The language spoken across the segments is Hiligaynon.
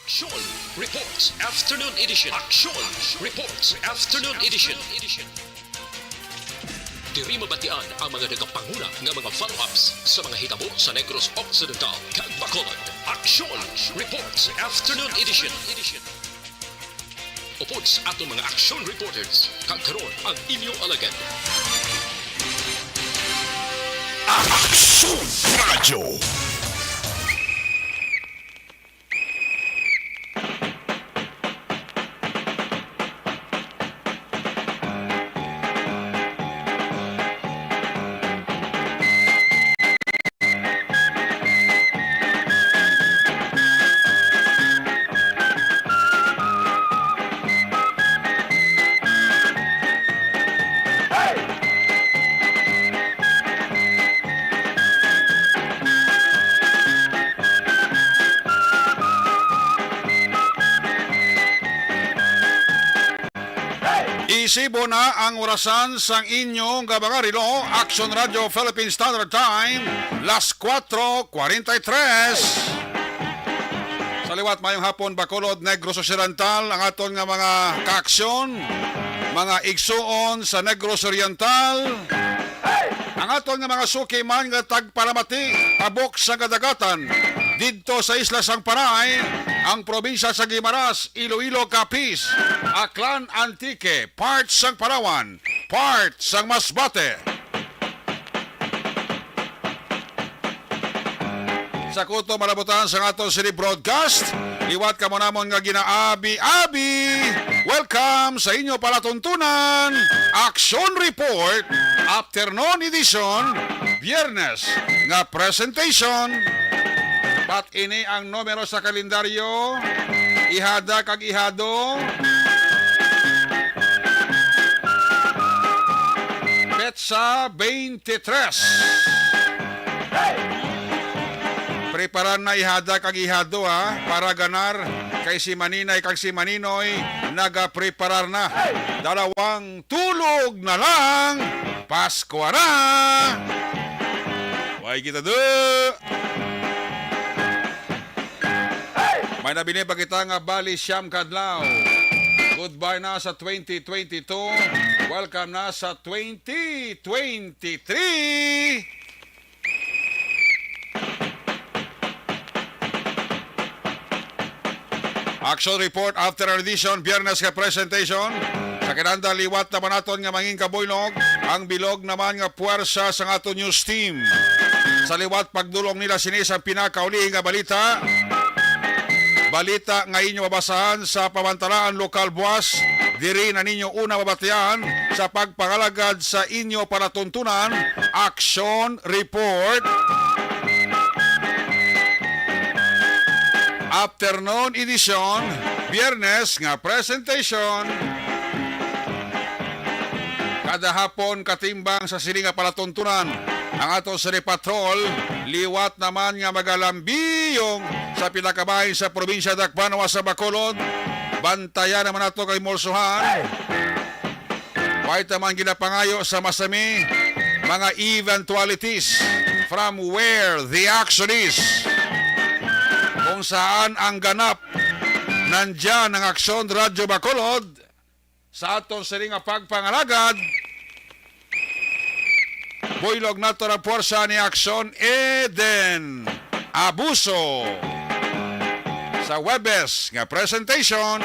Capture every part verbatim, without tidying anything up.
Action Reports Afternoon Edition. Action Reports Afternoon Edition. Diri mabatian ang mga nagapanguna nga mga follow-ups sa mga hitabo sa Negros Occidental kag Bacolod. Action Reports Afternoon Edition. Upod sa aton mga action reporters, kag karon ang inyo alagad. Action Radio. Isibo na ang orasan sang inyo nga mga relo, Action Radio Philippine Standard Time, las cuatro cuarenta y tres. Sa liwat, mayong hapon, Bacolod, Negros Occidental, ang aton nga mga kaaksyon, mga igsuon sa Negros Oriental, ang aton nga mga suki man nga tagpalamati, tabok sa kadagatan, didto sa isla sang Panay, ang probinsya sa Guimaras, Iloilo, Capiz, Aklan, Antique, part sang Palawan, part sang Masbate. Sa kuto malabutan sa aton sini broadcast, liwat kamo namon nga ginaabi-abi. Welcome sa inyo palatuntunan, Action Report, Afternoon Edition, Biyernes nga presentation. Bat ini ang numero sa kalendaryo, ihada kag ihado. Petsa twenty-three. Preparar na ihada kag ihado, ha, para ganar kay si Maninay kag si Maninoy nagapreparar na. Dalawang tulog na lang, Pasko na! Way kita do! May nabilin pa kita nga bali siyam ka adlaw. Goodbye na sa twenty twenty-two. Welcome na sa twenty twenty-three. Action Report After Edition, Biyernes nga presentation. Sa kinanda, liwat naman naton nga mangin kabuylog, ang bilog naman nga puwersa sa aton news team. Sa liwat, pagdulong nila sini sa pinakauli nga balita. Balita nga inyo mabasahan sa pamantalaan lokal buwas. Diri na ninyo una mabatian sa pagpangalagad sa inyo palatuntunan, Action Report. Afternoon Edition, Biyernes nga presentation. Kada hapon katimbang sa sini nga palatuntunan ang ato sa Patrol, liwat naman nga magalambiyong sa pinakabahin sa probinsya dakbanan sa Bacolod. Bantayan naman nato kay Molsohan. Way ta man ginapangayo sa masami mga eventualities from where the action is. Kung saan ang ganap, nandyan ang Aksyon Radyo Bacolod sa aton sini nga pagpangalagad. Buylog nato ang puwersa ni Aksyon Eden Abuso sa Webes nga presentation.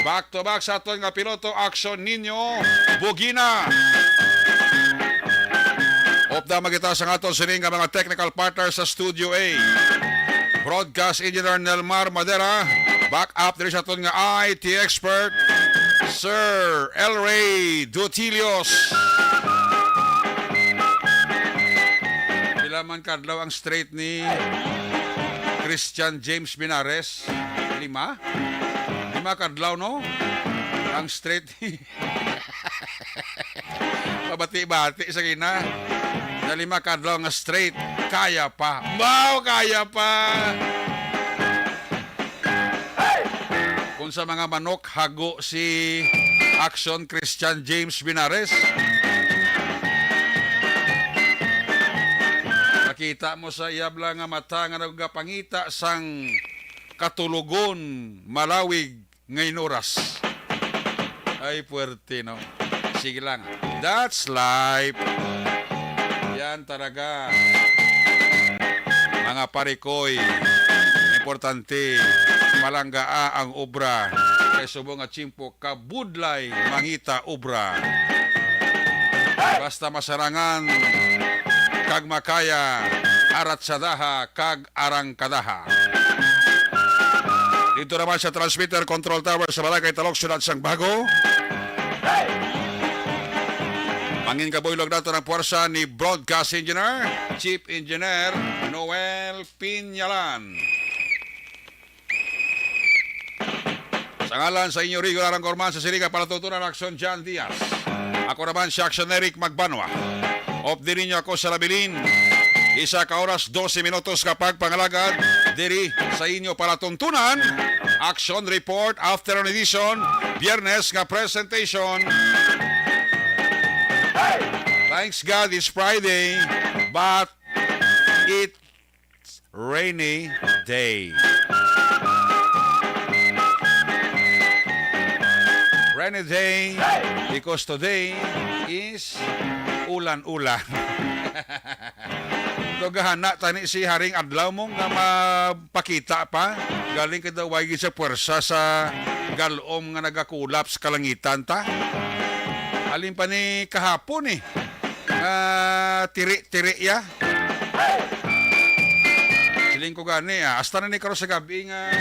Back to back sa aton nga piloto, Aksyon Nino Bugina. Upda man kita sa aton sini nga mga technical partner sa Studio A. Broadcast Engineer Nelmar Madera. Back up diri sa aton nga I T expert, Sir El Rey Dutilios. Pila man kadlaw ang straight ni Christian James Binares? Lima? Lima kadlaw, no? Ang straight ni pabati-bati sa gina. Na lima kadlaw nga straight. Kaya pa. Wow, kaya pa. Kung sa mga manok, hago si Action Christian James Binares. Nakita mo sa iya bala nga mata nga nagapangita sang katulogon, malawig nga inuras. Ay, puwerte, no? Sige lang. That's life. Yan talaga. Mga parikoy, importante, palanggaa ang obra. Kay subong nga tiyempo, kabudlay mangita obra. Basta masarangan kag makaya, aratsadaha kag arangkadaha. Dito naman sa transmitter control tower sa Barangay Talok, Siyudad sang Bago. Mangin kabuylog nato ang puwersa ni Broadcast Engineer, Chief Engineer Noel Pinyalan. Sa ngalan sa inyo regular ang korman sa silingan, palatuntunan, Aksyon John Diaz. Ako naman si Aksyon Eric Magbanwa. Update ninyo ako sa labilin. Isa ka oras, dose minutos ka pagpangalagad diri sa inyo palatuntunan. Action Report, Afternoon Edition, Biyernes nga presentation. Thanks God it's Friday, but it rainy day. Rainy day because today is ulan-ulan. Tugahana tani si Haring Adlaw mo nga mapakita pa. Galing ka daw, way gid sa puwersa sa galom nga nagakulap sa kalangitan ta. Alin pa ni kahapon eh. Nga tiri-tiri ya. Siling ko gani, ah, hasta na ni karon sa gabi nga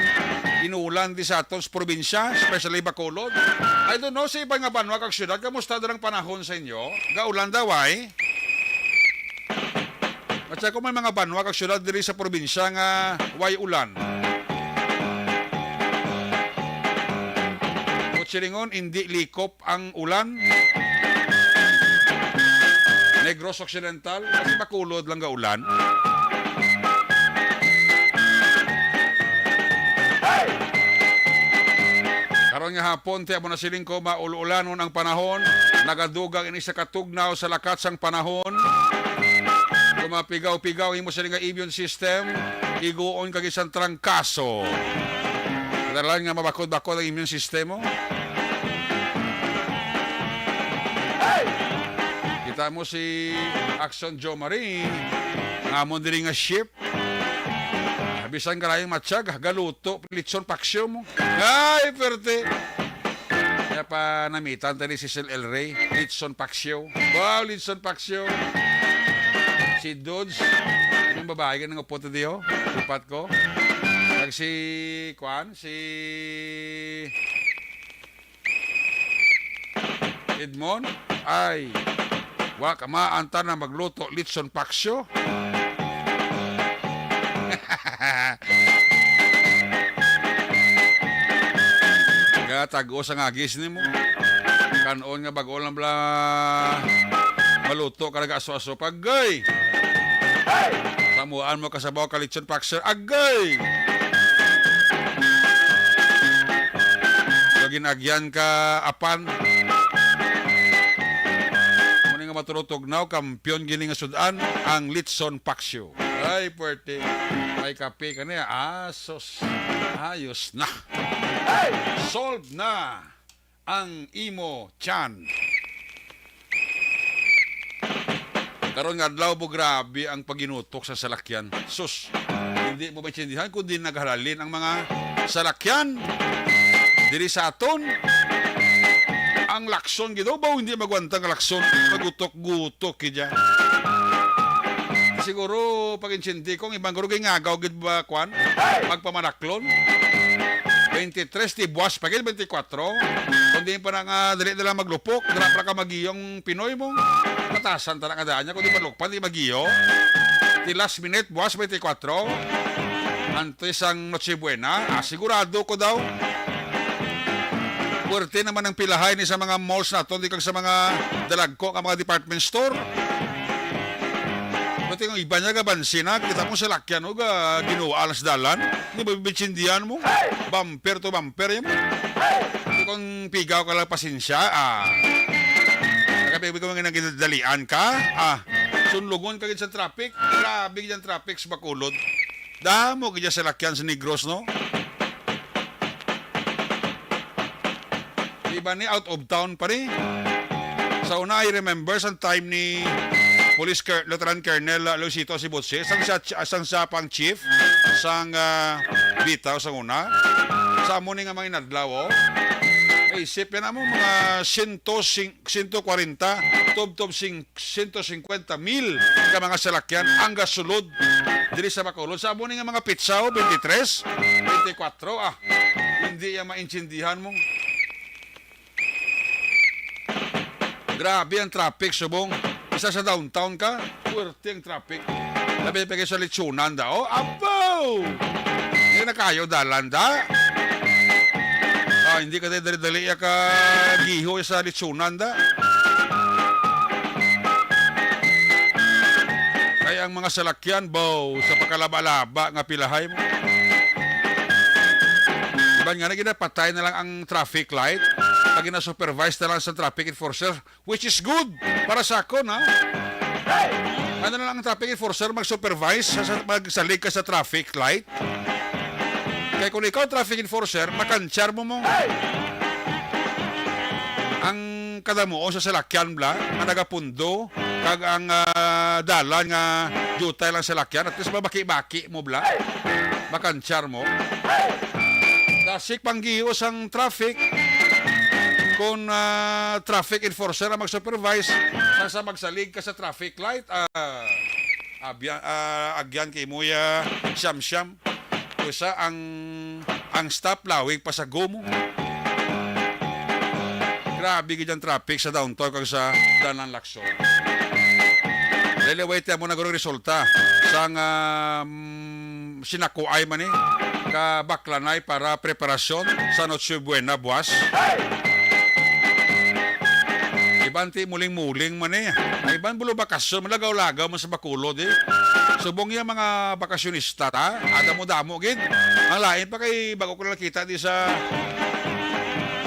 inulan di sa aton sa probinsya, especially Bacolod. I don't know sa iban nga banwa kag syudad, kamusta daw ang panahon sa inyo? Gaulan daw, ay? At sa kung may mga banwa kag syudad diri sa probinsya nga way ulan. Kutsi lingon, indi likop ang ulan. Negros Occidental, kasi Bacolod lang gaulan. Karon nga hapon, ti amo na siling ko, maul-ulanon ang panahon. Nagadugang ini sa katugnaw sa lakat sang panahon. Kung mapigaw-pigaw imo siling nga immune system, iguon ka gid sang trangkaso. Kadalanan nga mabakod-bakod ang immune system mo. Kita mo si Action Joe Marie, nga amon diri nga ship. Bisan ka lain matsyag, galuto, litson paksyo mo. Ay, perte. Kaya pa namitan tani si Cecil El Rey, litson paksyo. Wow, litson paksyo. Si Dodge, yung babae ka nang upot diyo, upat ko. Kag si, kuan, si Edmond, ay, wa ka maanta na magluto litson paksyo. Gatag-o sa ngagis nimo. Kanon nga bag-o lang bala maluto ka nag-aso-aso. Pagay! Samuan mo kasabaw ka litson paksyo. Agay! Pag ginagyan ka apan. Muna nga matulog tugnaw, kampiyon gini nga sudan, ang litson paksyo. Ay, puwerte. May kape ka niya. Ah, sus. Ayos na. Solve na ang imo tiyan. Karon nga adlaw mo, grabe ang paginutok sa salakyan. Sus, hindi mo maintindihan kundi naghalalin ang mga salakyan diri sa aton. Ang lakson gid, oh, baw, hindi magwanta ang lakson. Magutok-gutok gid ya. Siguro, pag-intindi ko, ang ibang guro gingagaw gid ba, kwan? Magpamanaklon? Twenty-three, di buwas pa gid, twenty-four. Kundi pa na nga, dali na lang maglupok, dala pa ka magiyong Pinoy mo. Patasan ta na nga daan niya, kundi malukpan, di magiyo. Di last minute, buwas, twenty-four. Antes ang Noche Buena, ah, sigurado ko daw. Puwerte naman ang pilahay ni sa mga malls naton, di kag sa mga dalagko nga mga department store. Pati kung iba niya gabansi na, kita mo sa lakyan, o ga, ginual sa dalan, di ba bibitsindihan mo? Bumper to bumper yan mo. Di kung pigaw ka lang, pasensya, ah. Nakapigaw ka nga ginadalian ka, ah. Sunlugon ka gid sa traffic, grabe gid ang traffic sa Bacolod. Damo gid sa lakyan sa Negros, no? Iba ni out of town pa ni. Sa una, I remember sa time ni Police Ker-, Lieutenant Colonel, uh, Luisito Sibutse, sang siya, sang siya pang chief sang, uh, Bitaw sang una. Sa amo ni nga mga inadlaw, oh. Isip yan amo, mga sento sing-, sento kwarenta, tubtob sing-, sento singkwenta mil ka mga salakyan ang gasulod diri sa Bacolod. Sa amo ni nga mga pitsa, oh, twenty-three, twenty-four, ah. Hindi yan maintindihan mo. Grabe ang traffic subong. Isa sa downtown ka, puwerte ang traffic. Labi pa kay sa Lechonan da, oh. Apo! Hindi na kayo dalan da. Ah, hindi ka dali-dali ya ka giho sa Lechonan da. Kay ang mga salakyan, bow, sa pagkalaba-laba nga pilahay mo. Iban nga na, ginapatay na lang ang traffic light. Pag gina-supervise na lang sa traffic enforcer, which is good para sa akon, ha? Ano na lang ang traffic enforcer mag-supervise sa, sa, magsalig ka sa traffic light? Kay kung ikaw traffic enforcer, makantsar mo mo. Ang kadamuon sa salakyan bla, nga nagapundo, kag ang, ah, dalan nga diutay lang salakyan, at least mabaki-baki mo bla. Makantsar mo. Dasik panggios ang traffic. Kung, ah, traffic enforcer ang mag-supervise, sa, sa magsalig ka sa traffic light, ah, abya-, ah, agyan kay mo ya siyam-siyam. Usa ang, ang stop lawig pa sa gumo. Grabe gid ang traffic sa downtown kag sa Dalan Lacson. Anyway, ti amo na guro resulta sang, um, sinakuay man ni ka baklanay para preparasyon sa Noche Buena buwas. Iban ti muling-muling man ni. Ay, iban bulo bakasyon, malagaw-lagaw man sa Bacolod, eh. Subong ya mga bakasyonista, ta? Ada mo damo gid. Ang lain pa kay bago ko lang kita di sa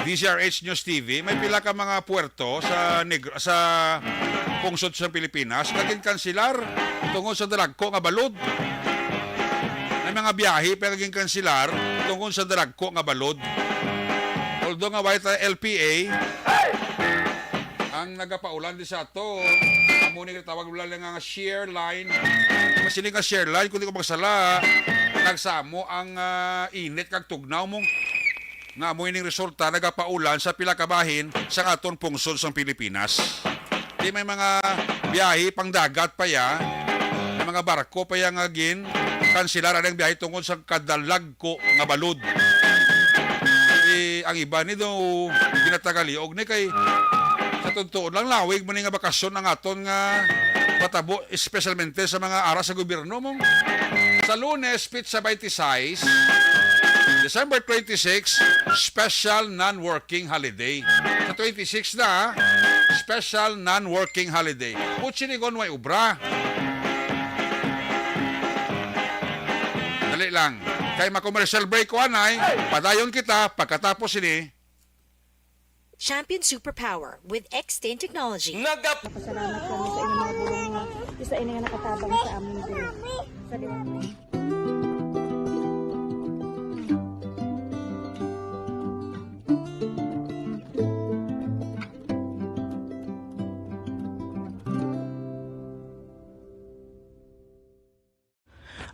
D Z R H News T V, may pila ka mga puerto sa Negr-, sa pungsod sa Pilipinas nga ginkansilar tungod sa dalagko nga balod. May mga biyahe pa nga ginkansilar tungod sa dalagko nga balod. Although nga wala ta L P A, ang nagapaulan di sa ato, amo ni tawag wala lang nga share line. Mas ini nga share line, kung di ko magsala, nagsamo ang, ah, init kag tugnaw mo. Nga amo ining resulta nagapaulan sa pila ka bahin sa aton pungsod sang Pilipinas. Di may mga biyahe pang dagat pa ya, may mga barko pa ya nga gin kansilar ang biyahe tungod sa kadalagko nga balod. Eh, ang iba ni daw ginatagaliog ni kay sa totoo lang lawig man ni nga bakasyon ang aton nga patabo, espesyalmente sa mga ara sa gobyerno mo. Sa Lunes, petsa twenty-six, December twenty-six, special non-working holiday. Sa twenty-six na, special non-working holiday. Kung sinigon, way obra. Dali lang. Kay ma-commercial break ko, anay. Padayon kita pagkatapos ini. Champion Superpower with X ten Technology. Nagap- Pasalamat kami sa inyong mga bulong nga isa ini nga nakatabang sa amin din. Sa liwanag.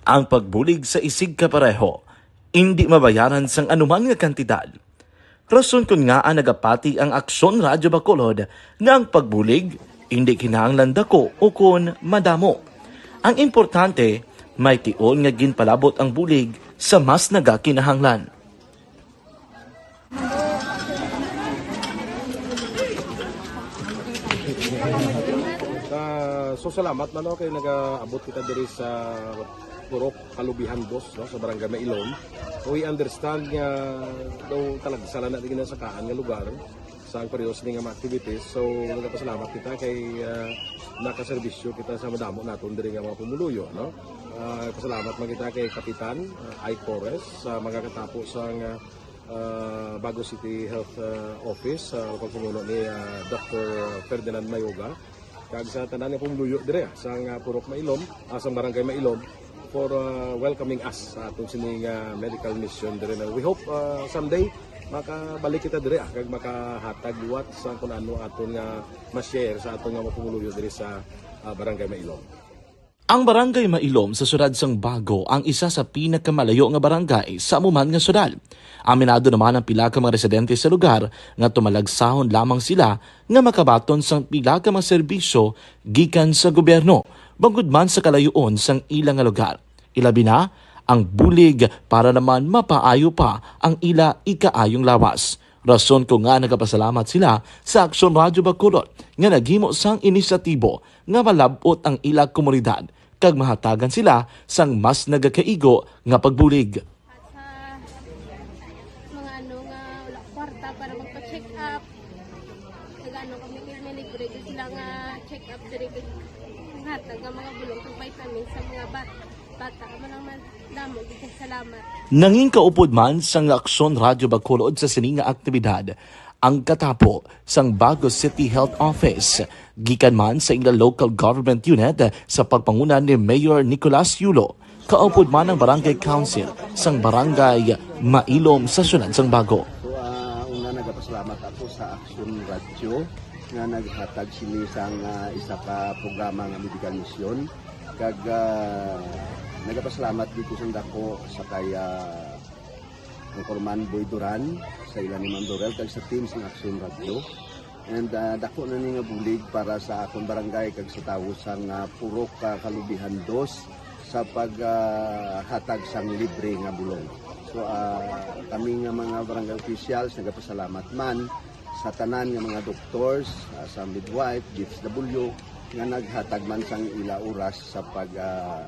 Ang pagbulig sa isigkapareho indi mabayaran sang anuman nga kantidad. Rason kon ngaa nagapati ang Aksyon Radyo Bacolod nga ang pagbulig indi kinahanglan dako ukon madamo. Ang importante, may tion nga ginpalabot ang bulig sa mas nagakinahanglan. Ah, so salamat man, no, kay nagaabot kita diri sa Purok Kalubihan Dos, no, sa Barangay Mailom. We understand nga daw talagsa lang na di ginasakaan nga lugar sa ang periodo sini nga mga activities. So, nagapasalamat kita kay, ah, nakaserbisyo kita sa madamo naton diri nga mga pumuluyo, no? Ah, pasalamat man kita kay Kapitan, ah, Ike Torres, sa mga katapo sa nga, ah, Bago City Health, ah, Office, sa pagpamuno ni, ah, Doctor Ferdinand Mayoga, kag sa tanan nga pumuluyo diri, ah, sa nga Purok Mailom, ah, sa Barangay Mailom, for, ah, welcoming us sa aton sini nga medical mission diri na. We hope, ah, someday, Makabalik kita diri, ah, kag makahatag liwat sa kung ano aton nga ma-share sa aton nga mga pumuluyo diri sa, ah, Barangay Mailom. Ang Barangay Mailom sa siyudad sang Bago ang isa sa pinakamalayo nga barangay sa amo man nga siyudad. Aminado naman ang pila ka mga residente sa lugar nga tumalagsahon lamang sila nga makabaton sang pila ka mga serbisyo gikan sa gobyerno, bangod man sa kalayoon sang ila nga lugar. Ilabi na ang bulig para naman mapaayo pa ang ila ikaayong lawas. Rason ko nga nagapasalamat sila sa Aksyon Radyo Bacolod nga naghimo sang inisyatibo nga malab-ot ang ila komunidad kag mahatagan sila sang mas nagakaigo nga pagbulig. At sa mga ano nga wala kwarta para magpa-check up, nag-ano kami, may libre ko sila nga check up diri, kag hatag nga mga bulong kag vitamin sa mga bat-, bata. Amo lang man, damo gid kay salamat. Nangin kaupod man sang Aksyon Radyo Bacolod sa sini nga aktibidad ang katapo sang Bago City Health Office, gikan man sa ila local government unit sa pagpanguna ni Mayor Nicolas Yulo. Kaupod man ang Barangay Council sang Barangay Mailom sa siyudad sang Bago. So, ah, una, nagapasalamat ako sa Aksyon Radyo nga naghatag sini sang, ah, isa ka programa nga medical mission. Kag, ah, nagapasalamat dito sa dako sa kay, ah, Anchorman Boy Duran, sa ila ni Ma'am Dorel, kag sa team sang Aksyon Radyo. And, ah, dako na ni nga bulig para sa akon barangay kag sa tawo sang, ah, Purok, ah, Kalubihan Dos sa pag, ah, hatag sang libre nga bulong. So, ah, kami nga mga barangay officials nagapasalamat man sa tanan nga mga doctors, ah, sa midwife, D S W, nga naghatag man sang ila oras sa pag, ah,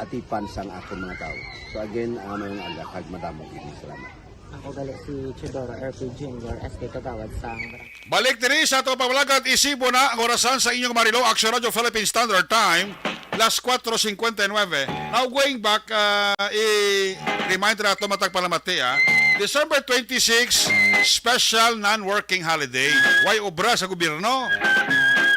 atipan sang akon mga tawo. So again, ah, mayong aga kag madamo gid nga salamat. Ako gali si Teodoro R P Junior, S K Kagawad sang Barangay. Balik diri sa ato pamalagat, isibo na ang orasan sa inyong Marilo Action Radio Philippine Standard Time, las cuatro cincuenta y nueve. Now, going back, ah, i-remind nato matag palamati, ah. December twenty-six, special non-working holiday. Way obra sa gobyerno.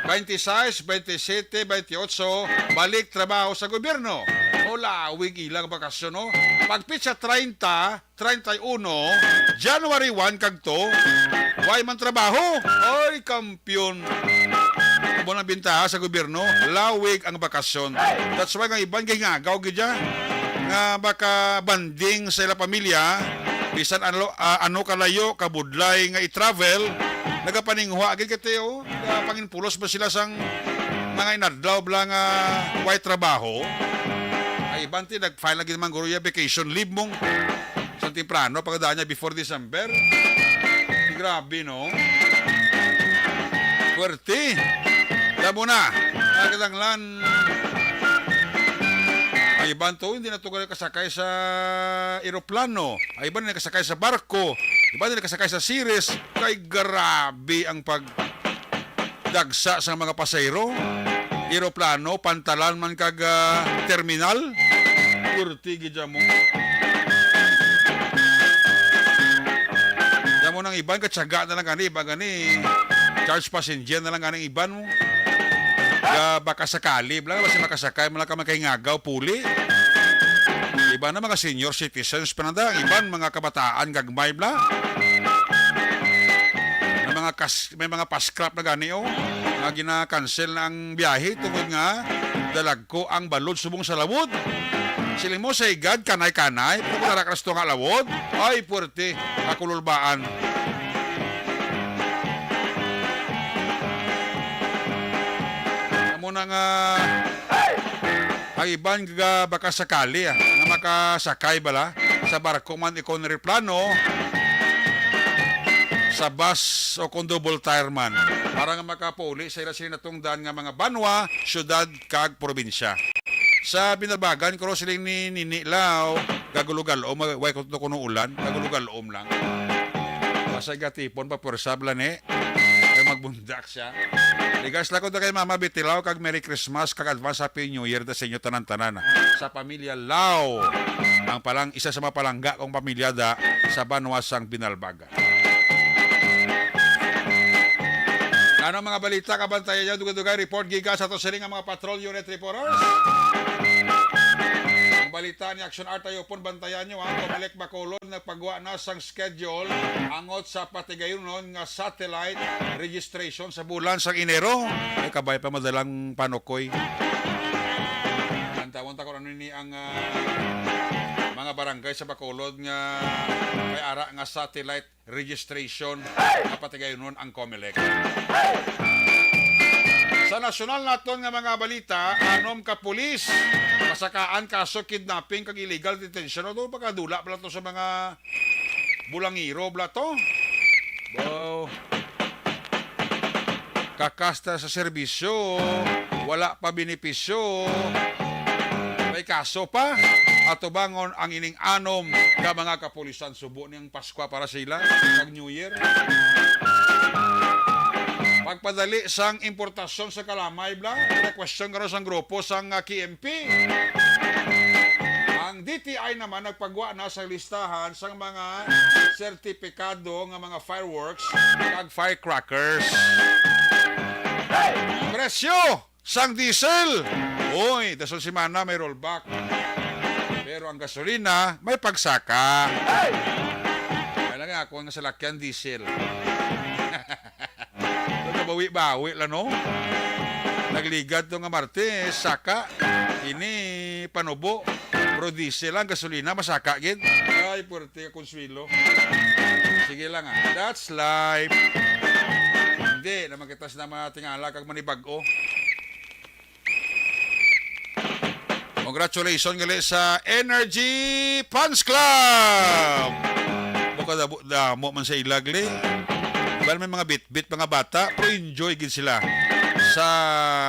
Twenty-six, twenty-seven, twenty-eight, balik trabaho sa gobyerno. O, lawig ilang bakasyon, no? Pag pitsa treinta, treinta y uno, January one kag two, way man trabaho. Oy, kampiyon. Amo nang bintaha sa gobyerno, lawig ang bakasyon. That's why ang iban gingagaw gid dyan nga makabanding sa ila pamilya, bisan ano, ah, ano kalayo, kabudlay nga i-travel, nagapaninguha gid kay Teo. Nagapanginpulos ba sila sang mga inadlaw bala nga way trabaho? Ay, iban ti nag-file na gid man guro ya vacation leave mong sa temprano, pagdaan niya before December. Grabe, no? Puwerte. Damo na. Mga katanglan. Ay, iban to, hindi na to kasakay sa eroplano. Ay, iban na kasakay sa barko. Iban na kasakay sa series. Kay grabe ang pag dagsa sa mga pasahero, eroplano, pantalan man kag, ah, terminal. Purti gid mo. Damo nang iban, katsaga na lang gani, iban gani, charge passenger na lang gani ang iban mo. Ga baka sakali, bala, basi makasakay, man lang ka makahingagaw, puli. Iban na mga senior citizens pa nanda, ang iban mga kabataan, gagmay, bala. May mga kas-, may mga pa-scrap na gani, oh, nga gina-cancel na ang biyahe tungod nga dalagko ang balod subong sa lawod. Siling mo, sa igad, kanay-kanay, pero kung nara ka sa tunga lawod, ay, puwerte, kakululbaan. Amo na nga, ang iban ga baka sakali, ah, nga makasakay bala sa barko man, ikon eroplano, sa bus o kon double tire man, para nga makapauli sa ila sini natungdan nga mga banwa, syudad, kag probinsya. Sa Binalbagan, kuro siling ni Nini Lao, gagulo-galom, way ko kuno ulan, gagulo-galom lang. Basta gatipon pa, pwersa bala ni. Ay, magbundak siya. Regards lang ko to kay Mama Bitilaw, kag Merry Christmas, kag advance Happy New Year ta sa inyo tanan-tanan. Sa pamilya Lao, ang palang, isa sa mga palangga kong pamilya da sa banwa sang Binalbagan. Ano mga balita kabantayan niyo? Dugay-dugay report gikan sa to sining mga patrol unit reporters. Balita ni Action Art Ayupon, bantayan nyo, ha. Comelec Bacolod nagpagwa na sang schedule angot sa patigayunon nga satellite registration sa bulan sang Enero. Ay, kabay pa madalang panukoy. Lantawon ta kung ano ni ang, ah, mga barangay sa Bacolod nga may ara nga satellite registration nga patigayunon ang Comelec. Sa nasyonal naton nga mga balita, anom ka pulis masakaan kaso kidnapping kag illegal detention. Ano, pagkadula pala to sa mga bulangiro bala to? Wow. Kakasta sa serbisyo, wala pa benepisyo, may kaso pa. Atubangon ang ining anom ka mga kapulisan, subo ni ang Paskwa para sila kag New Year. Pagpadali sang importasyon sa kalamay, bala, question karon sang grupo sang, ah, K M P. Ang D T I naman nagpagwa na sa listahan sang mga sertipikado nga mga fireworks kag firecrackers. Presyo sang diesel. Uy, dasol semana may rollback. Pero ang gasolina may pagsaka. Kaya lang ako nga salakyan diesel. Ito, kabawi-bawi lang, no? Nagligad to nga Martes, saka, ini, panubo. Pero diesel lang, gasolina, masaka gid. Ay, puwerte ka, Consuelo. Sige lang, ah. That's life. Hindi naman kita sa mga tingala kag manibag-o. Congratulations gali sa Energy Fans Club. Bukod damo man sa ila gali. Iban may mga bitbit, mga bata, pero enjoy gid sila sa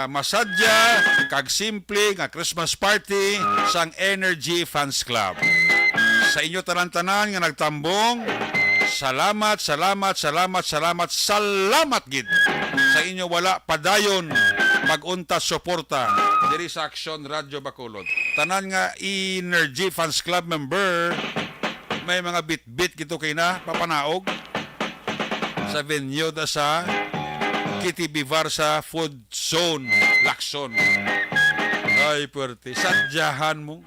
masadya kag simple nga Christmas party sang Energy Fans Club. Sa inyo tanan-tanan nga nagtambong, salamat, salamat, salamat, salamat, salamat gid sa inyo wala padayon pag-untat suporta diri sa Aksyon Radyo Bacolod. Tanan nga Energy Fans Club member, may mga bitbit gid to kay na papanaog sa venue da sa K T V bar sa Food Zone, Lacson. Ay, puwerte. Sadyahan mo.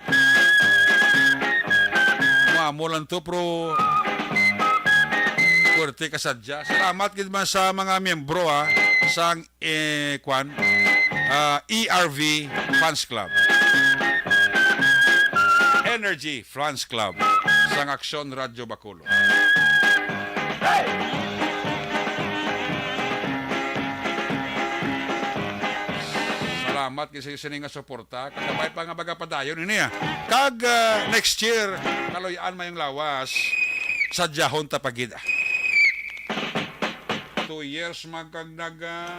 Mamo lang to, pero puwerte ka sadya. Salamat gid man sa mga miyembro, ha, sang, eh, kwan, ah, E R V Fans Club. Energy Fans Club sang Aksyon Radyo Bacolod. Salamat gid sa inyo sini nga suporta. Kag kabay pa nga baga padayon ini, ah. Kag, ah, next year, kaluy-an mayong lawas, sadyahon ta pa gid, ah. Two years man kag nag, ah,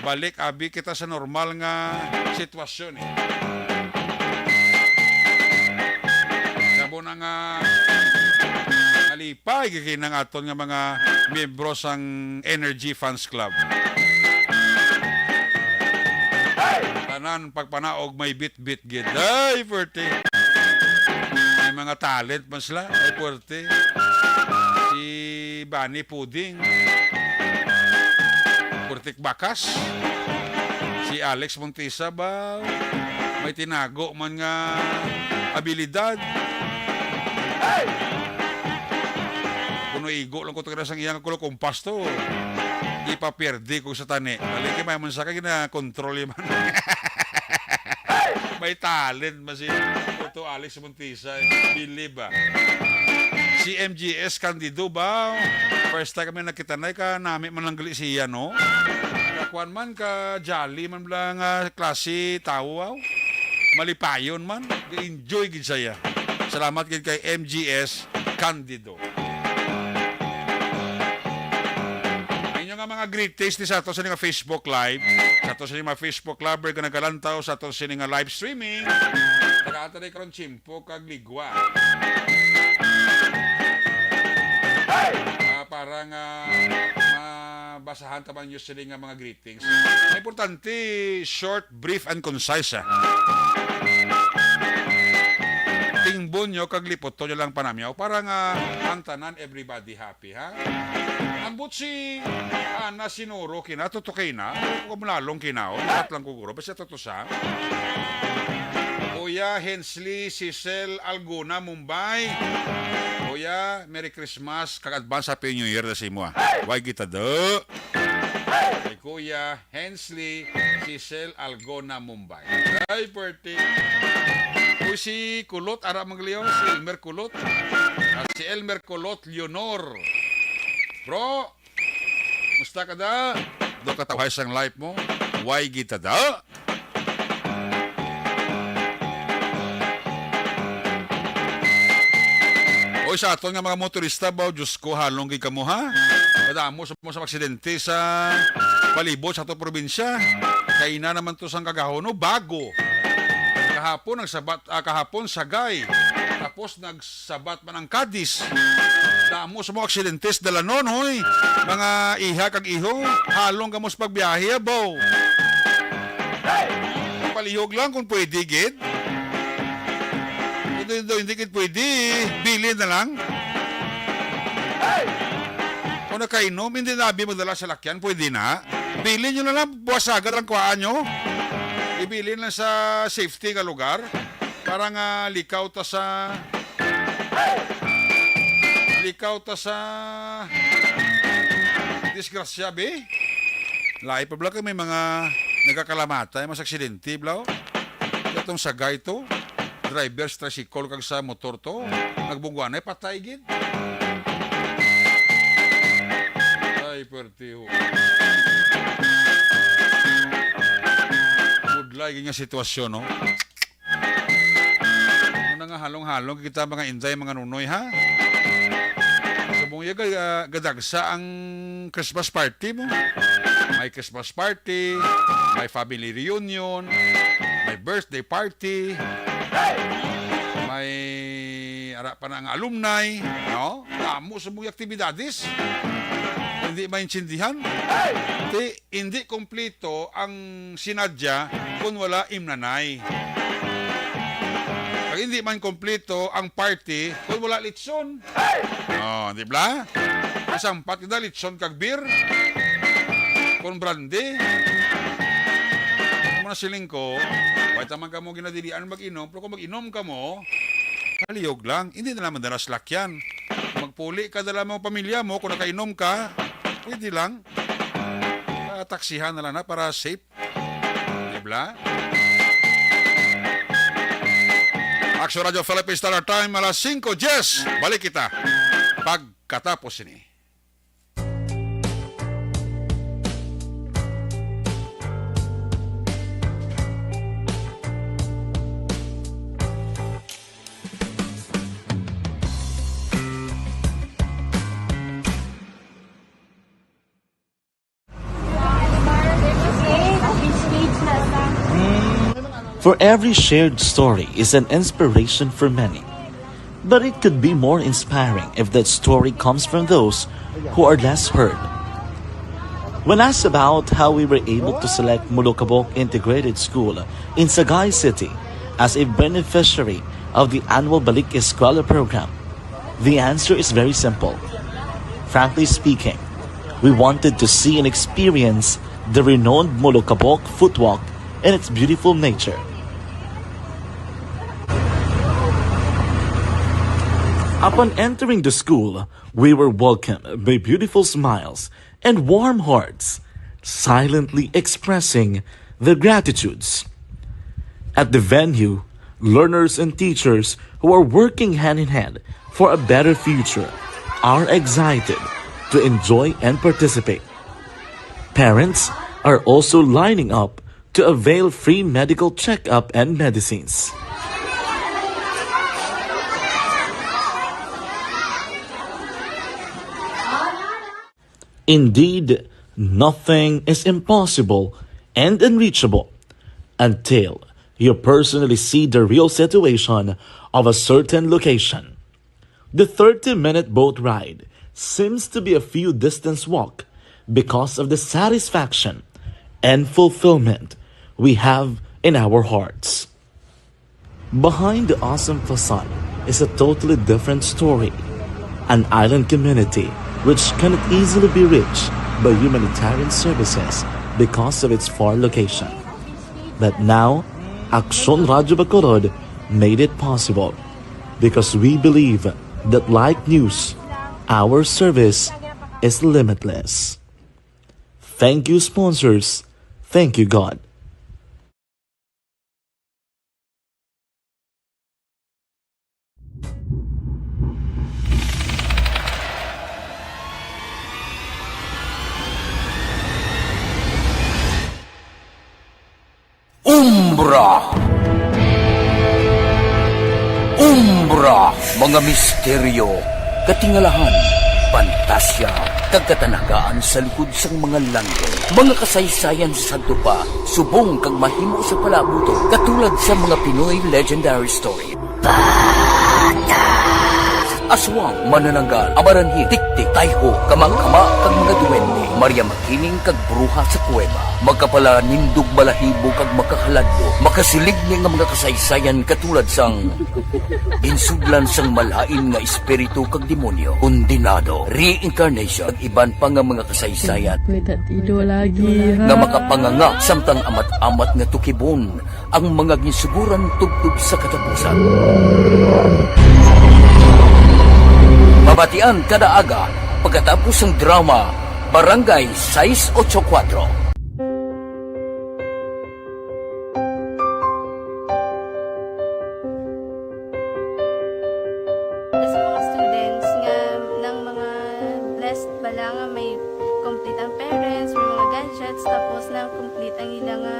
balik abi kita sa normal nga sitwasyon, eh. Sabo na nga nalipay gid ang aton nga mga miyembro sang Energy Fans Club. Tanan pagpanaog may bitbit gid. Ay, puwerte. May mga talent man sila. Ay, puwerte. Si Bani Puding. Puwertek bakas. Si Alex Montesa ba? May tinago man nga abilidad. Kuno igo lang ko to kira sang iyang kulo kumpas to. Di pa pierde ko sa tani. Balik kay may man sa kay na control man. May talent man si Otto Alex Montesa, eh. Believe, ah. Si M G S Candido ba? First time kami nakita na ka nami man lang gali siya, no? Kakuan man ka jolly man lang, ah, klase tawo, aw. Malipayon man, enjoy gid saya. Salamat gid kay M G S Candido. Inyo nga mga greetings ni sa ato sa nga Facebook Live, sa ato sa mga Facebook lover nga nagalantaw sa ato sa nga live streaming. Tagaan ta karon tiyempo kag ligwa. Ah, para nga mabasahan ta man yung sila nga mga greetings. Importante, short, brief, and concise, ah. Tingbon nyo kag liputon nyo lang panamyaw para nga ang tanan, everybody happy, ha? Ambot si Ana Sinuro kina, tutukay na. Kung malalong kina, oh, lahat lang kuguro. Basta tutusa. Kuya Hensley Cecil Alguna, Mumbai. Kuya, Merry Christmas, kag advance Happy New Year na sa imo, ah. Way gitado. Kay Kuya Hensley Cecil Alguna, Mumbai. Ay, pwerte. Uy, si Kulot, ara, Manglio, si Elmer Kulot. Ah, si Elmer Kulot Leonor. Bro, musta ka da? Do ka tawhay sang life mo? Way gitado. Oy, sa aton nga mga motorista ba, Diyos ko, halong gid kamo, ha? Kadamo sa mga aksidente sa palibot sa aton probinsya. Kay na naman to sang kagahon, no? Bago. Kahapon, nagsabat, ah, kahapon, Sagay. Tapos, nagsabat man ang Cadiz. Damo sa mga aksidente sa dalanon, hoy. Mga iha kag iho, halong kamo sa pagbiyahe, abaw. Palihog lang kung pwede, gid. Hindi, hindi, hindi gid pwede. Bilin na lang. Kung nakainom, hindi na abi magdala sa lakyan, pwede na. Bilin nyo na lang, buwasagan lang kuhaan nyo. Ibilin lang sa safety nga lugar. Para nga likaw ta sa, likaw ta sa disgrasya, be. Lahi pa bala kay may mga nagakalamatay, mas aksidente, bro. Katong Sagay to, driver sa tricycle kag sa motor to, nagbungwanay, patay gid. Ay, pwerteho. Budlay gid nga sitwasyon, no? Ano nga halong-halong kita, mga inday, mga nunoy, ha? Subong iya ga-, gadagsa ang Christmas party mo. May Christmas party, may family reunion, may birthday party, may ara pa na ang alumni, no? Damo sa mga aktibidades. Hindi maintindihan. Ti, hindi kompleto ang sinadya kung wala imnanay. Kag hindi man kompleto ang party kung wala litson. Oh, di ba? Isang pat kita litson kag beer. Kung brandy. Amo na siling ko, way ta man kamo ginadilian mag-inom, pero kung mag-inom kamo, kalihog lang, hindi na lang madala sa lakyan. Magpuli ka na lang mga pamilya mo kung nakainom ka, pwede lang. Ah, taksihan na lang na para safe. Di ba? Action Radio Philippines Standard Time, alas singko diyes. Balik kita pagkatapos ini. For every shared story is an inspiration for many. But it could be more inspiring if that story comes from those who are less heard. When asked about how we were able to select Molokabok Integrated School in Sagay City as a beneficiary of the annual Balik Eskwela program, the answer is very simple. Frankly speaking, we wanted to see and experience the renowned Molokabok footwalk and its beautiful nature. Upon entering the school, we were welcomed by beautiful smiles and warm hearts, silently expressing their gratitudes. At the venue, learners and teachers who are working hand in hand for a better future are excited to enjoy and participate. Parents are also lining up to avail free medical checkup and medicines. Indeed, nothing is impossible and unreachable until you personally see the real situation of a certain location. The thirty-minute boat ride seems to be a few distance walk because of the satisfaction and fulfillment we have in our hearts. Behind the awesome facade is a totally different story. An island community which cannot easily be reached by humanitarian services because of its far location. But now, Aksyon Radyo Bacolod made it possible because we believe that, like news, our service is limitless. Thank you, sponsors. Thank you, God. Umbra. Umbra, mga misteryo, katingalahan, pantasya, kag katanagaan sa likod sang mga langit. Mga kasaysayan sa sadto pa, subong kag mahimo sa palabuton, katulad sa mga Pinoy legendary story. Aswang, manananggal, amaranhi, tiktik, tayho, kamakama, kag mga duwende, Maria Makiling, kag bruha sa kuweba. Makapalanindog balahibo kag makahaladlo, makasiligni nga mga kasaysayan katulad sang ginsudlan sang malain nga espiritu kag demonyo, kondenado, reincarnation, kag iban pa nga mga kasaysayan May tatido lagi, ha? Nga makapanganga samtang amat-amat nga tukibon ang mga ginsuguran tubtob sa katapusan. Mabatian kada aga pagkatapos sang drama Barangay sais ocho kuwatro. Sa mga students nga nang mga blessed bala nga may complete ang parents, may mga gadgets, tapos nang complete ang ila nga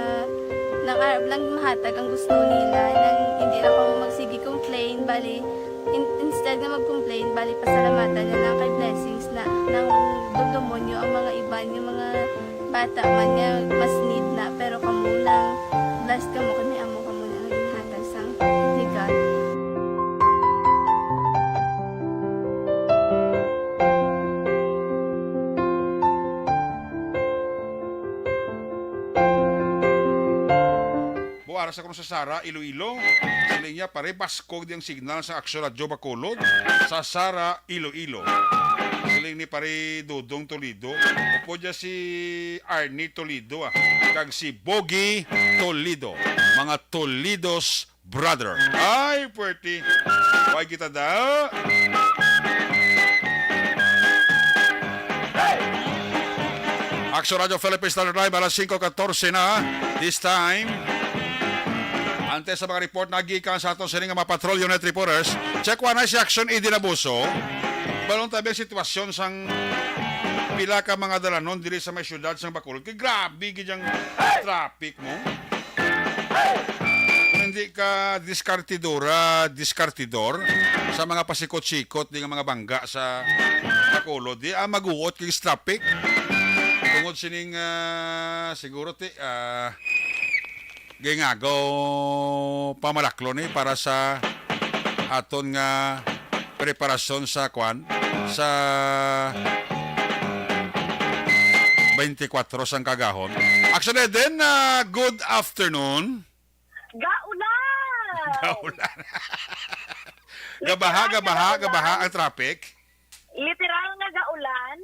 nang arab lang mahatag ang gusto nila, nang hindi lang kamo magsige complain, bali in, instead nga mag-complain, bali pasalamatan na lang kay blessings na nang dugdumonyo ang mga iban nga mga bata man nga mas need na, pero kamo lang blessed kamo kay may amo kamo na nga ginhatag sang ni God. Buwara sa kuno sa Sara, Iloilo. Siling niya, pare, baskog di ang signal sa Aksyon Radyo Bacolod. Sa Sara, Iloilo. Siling ni pare Dodong Toledo. Upo dya si Arnie Toledo, ah. Kag si Bogi Toledo. Mga Toledo's brother. Ay, puwerte. Why kita da? Aksyon Radyo Philippines Standard Live, alas singko katorse na. This time, antes sa mga report na gikan sa aton sining nga mga patrol unit reporters, check one ay si Action Eden Abuso. Balong tabi ang sitwasyon sang pila ka mga dalanon diri sa may syudad sang Bacolod. Kay grabe gid ang traffic mo. Kung hindi ka diskartidora, diskartidor sa mga pasikot-sikot di nga mga bangga sa Bacolod, di ah, maguot kay traffic. Tungod sining ah, siguro ti ah, gingagaw pamalaklo ni para sa aton nga preparasyon sa kwan sa twenty-four sang kagahon. Actually, then, ah, good afternoon. Gaulan! Gaulan. Gabaha, gabaha, gabaha ang traffic. Literal nga gaulan.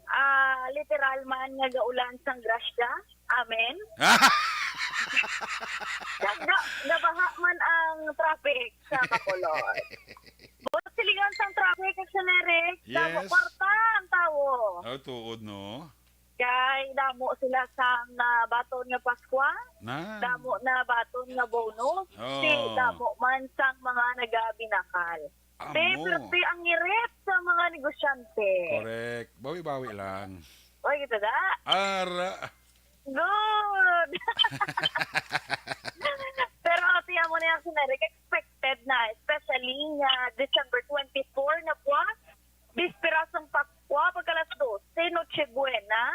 Ah, literal man nga gaulan sang grasya. Amen. Ga- gabaha man ang traffic sa Bacolod. Buot silingan sang traffic, Action Eric. Damo Yes. kwarta ang tawo. Oh, tuod, no? Kay damo sila sang nabaton nga Paskwa, Na. damo na baton nga bonus, Oh. si damo man sang mga nagabinakal. Amo. Te, perti ang ngirit sa mga negosyante. Correct. Bawi-bawi lang. Oy, kita da? Ara. Good! Pero ati amo na yung sinari, expected na, especially nga December twenty-four na buwan, bispera sang Paskwa, pagkalas dose, Noche Buena,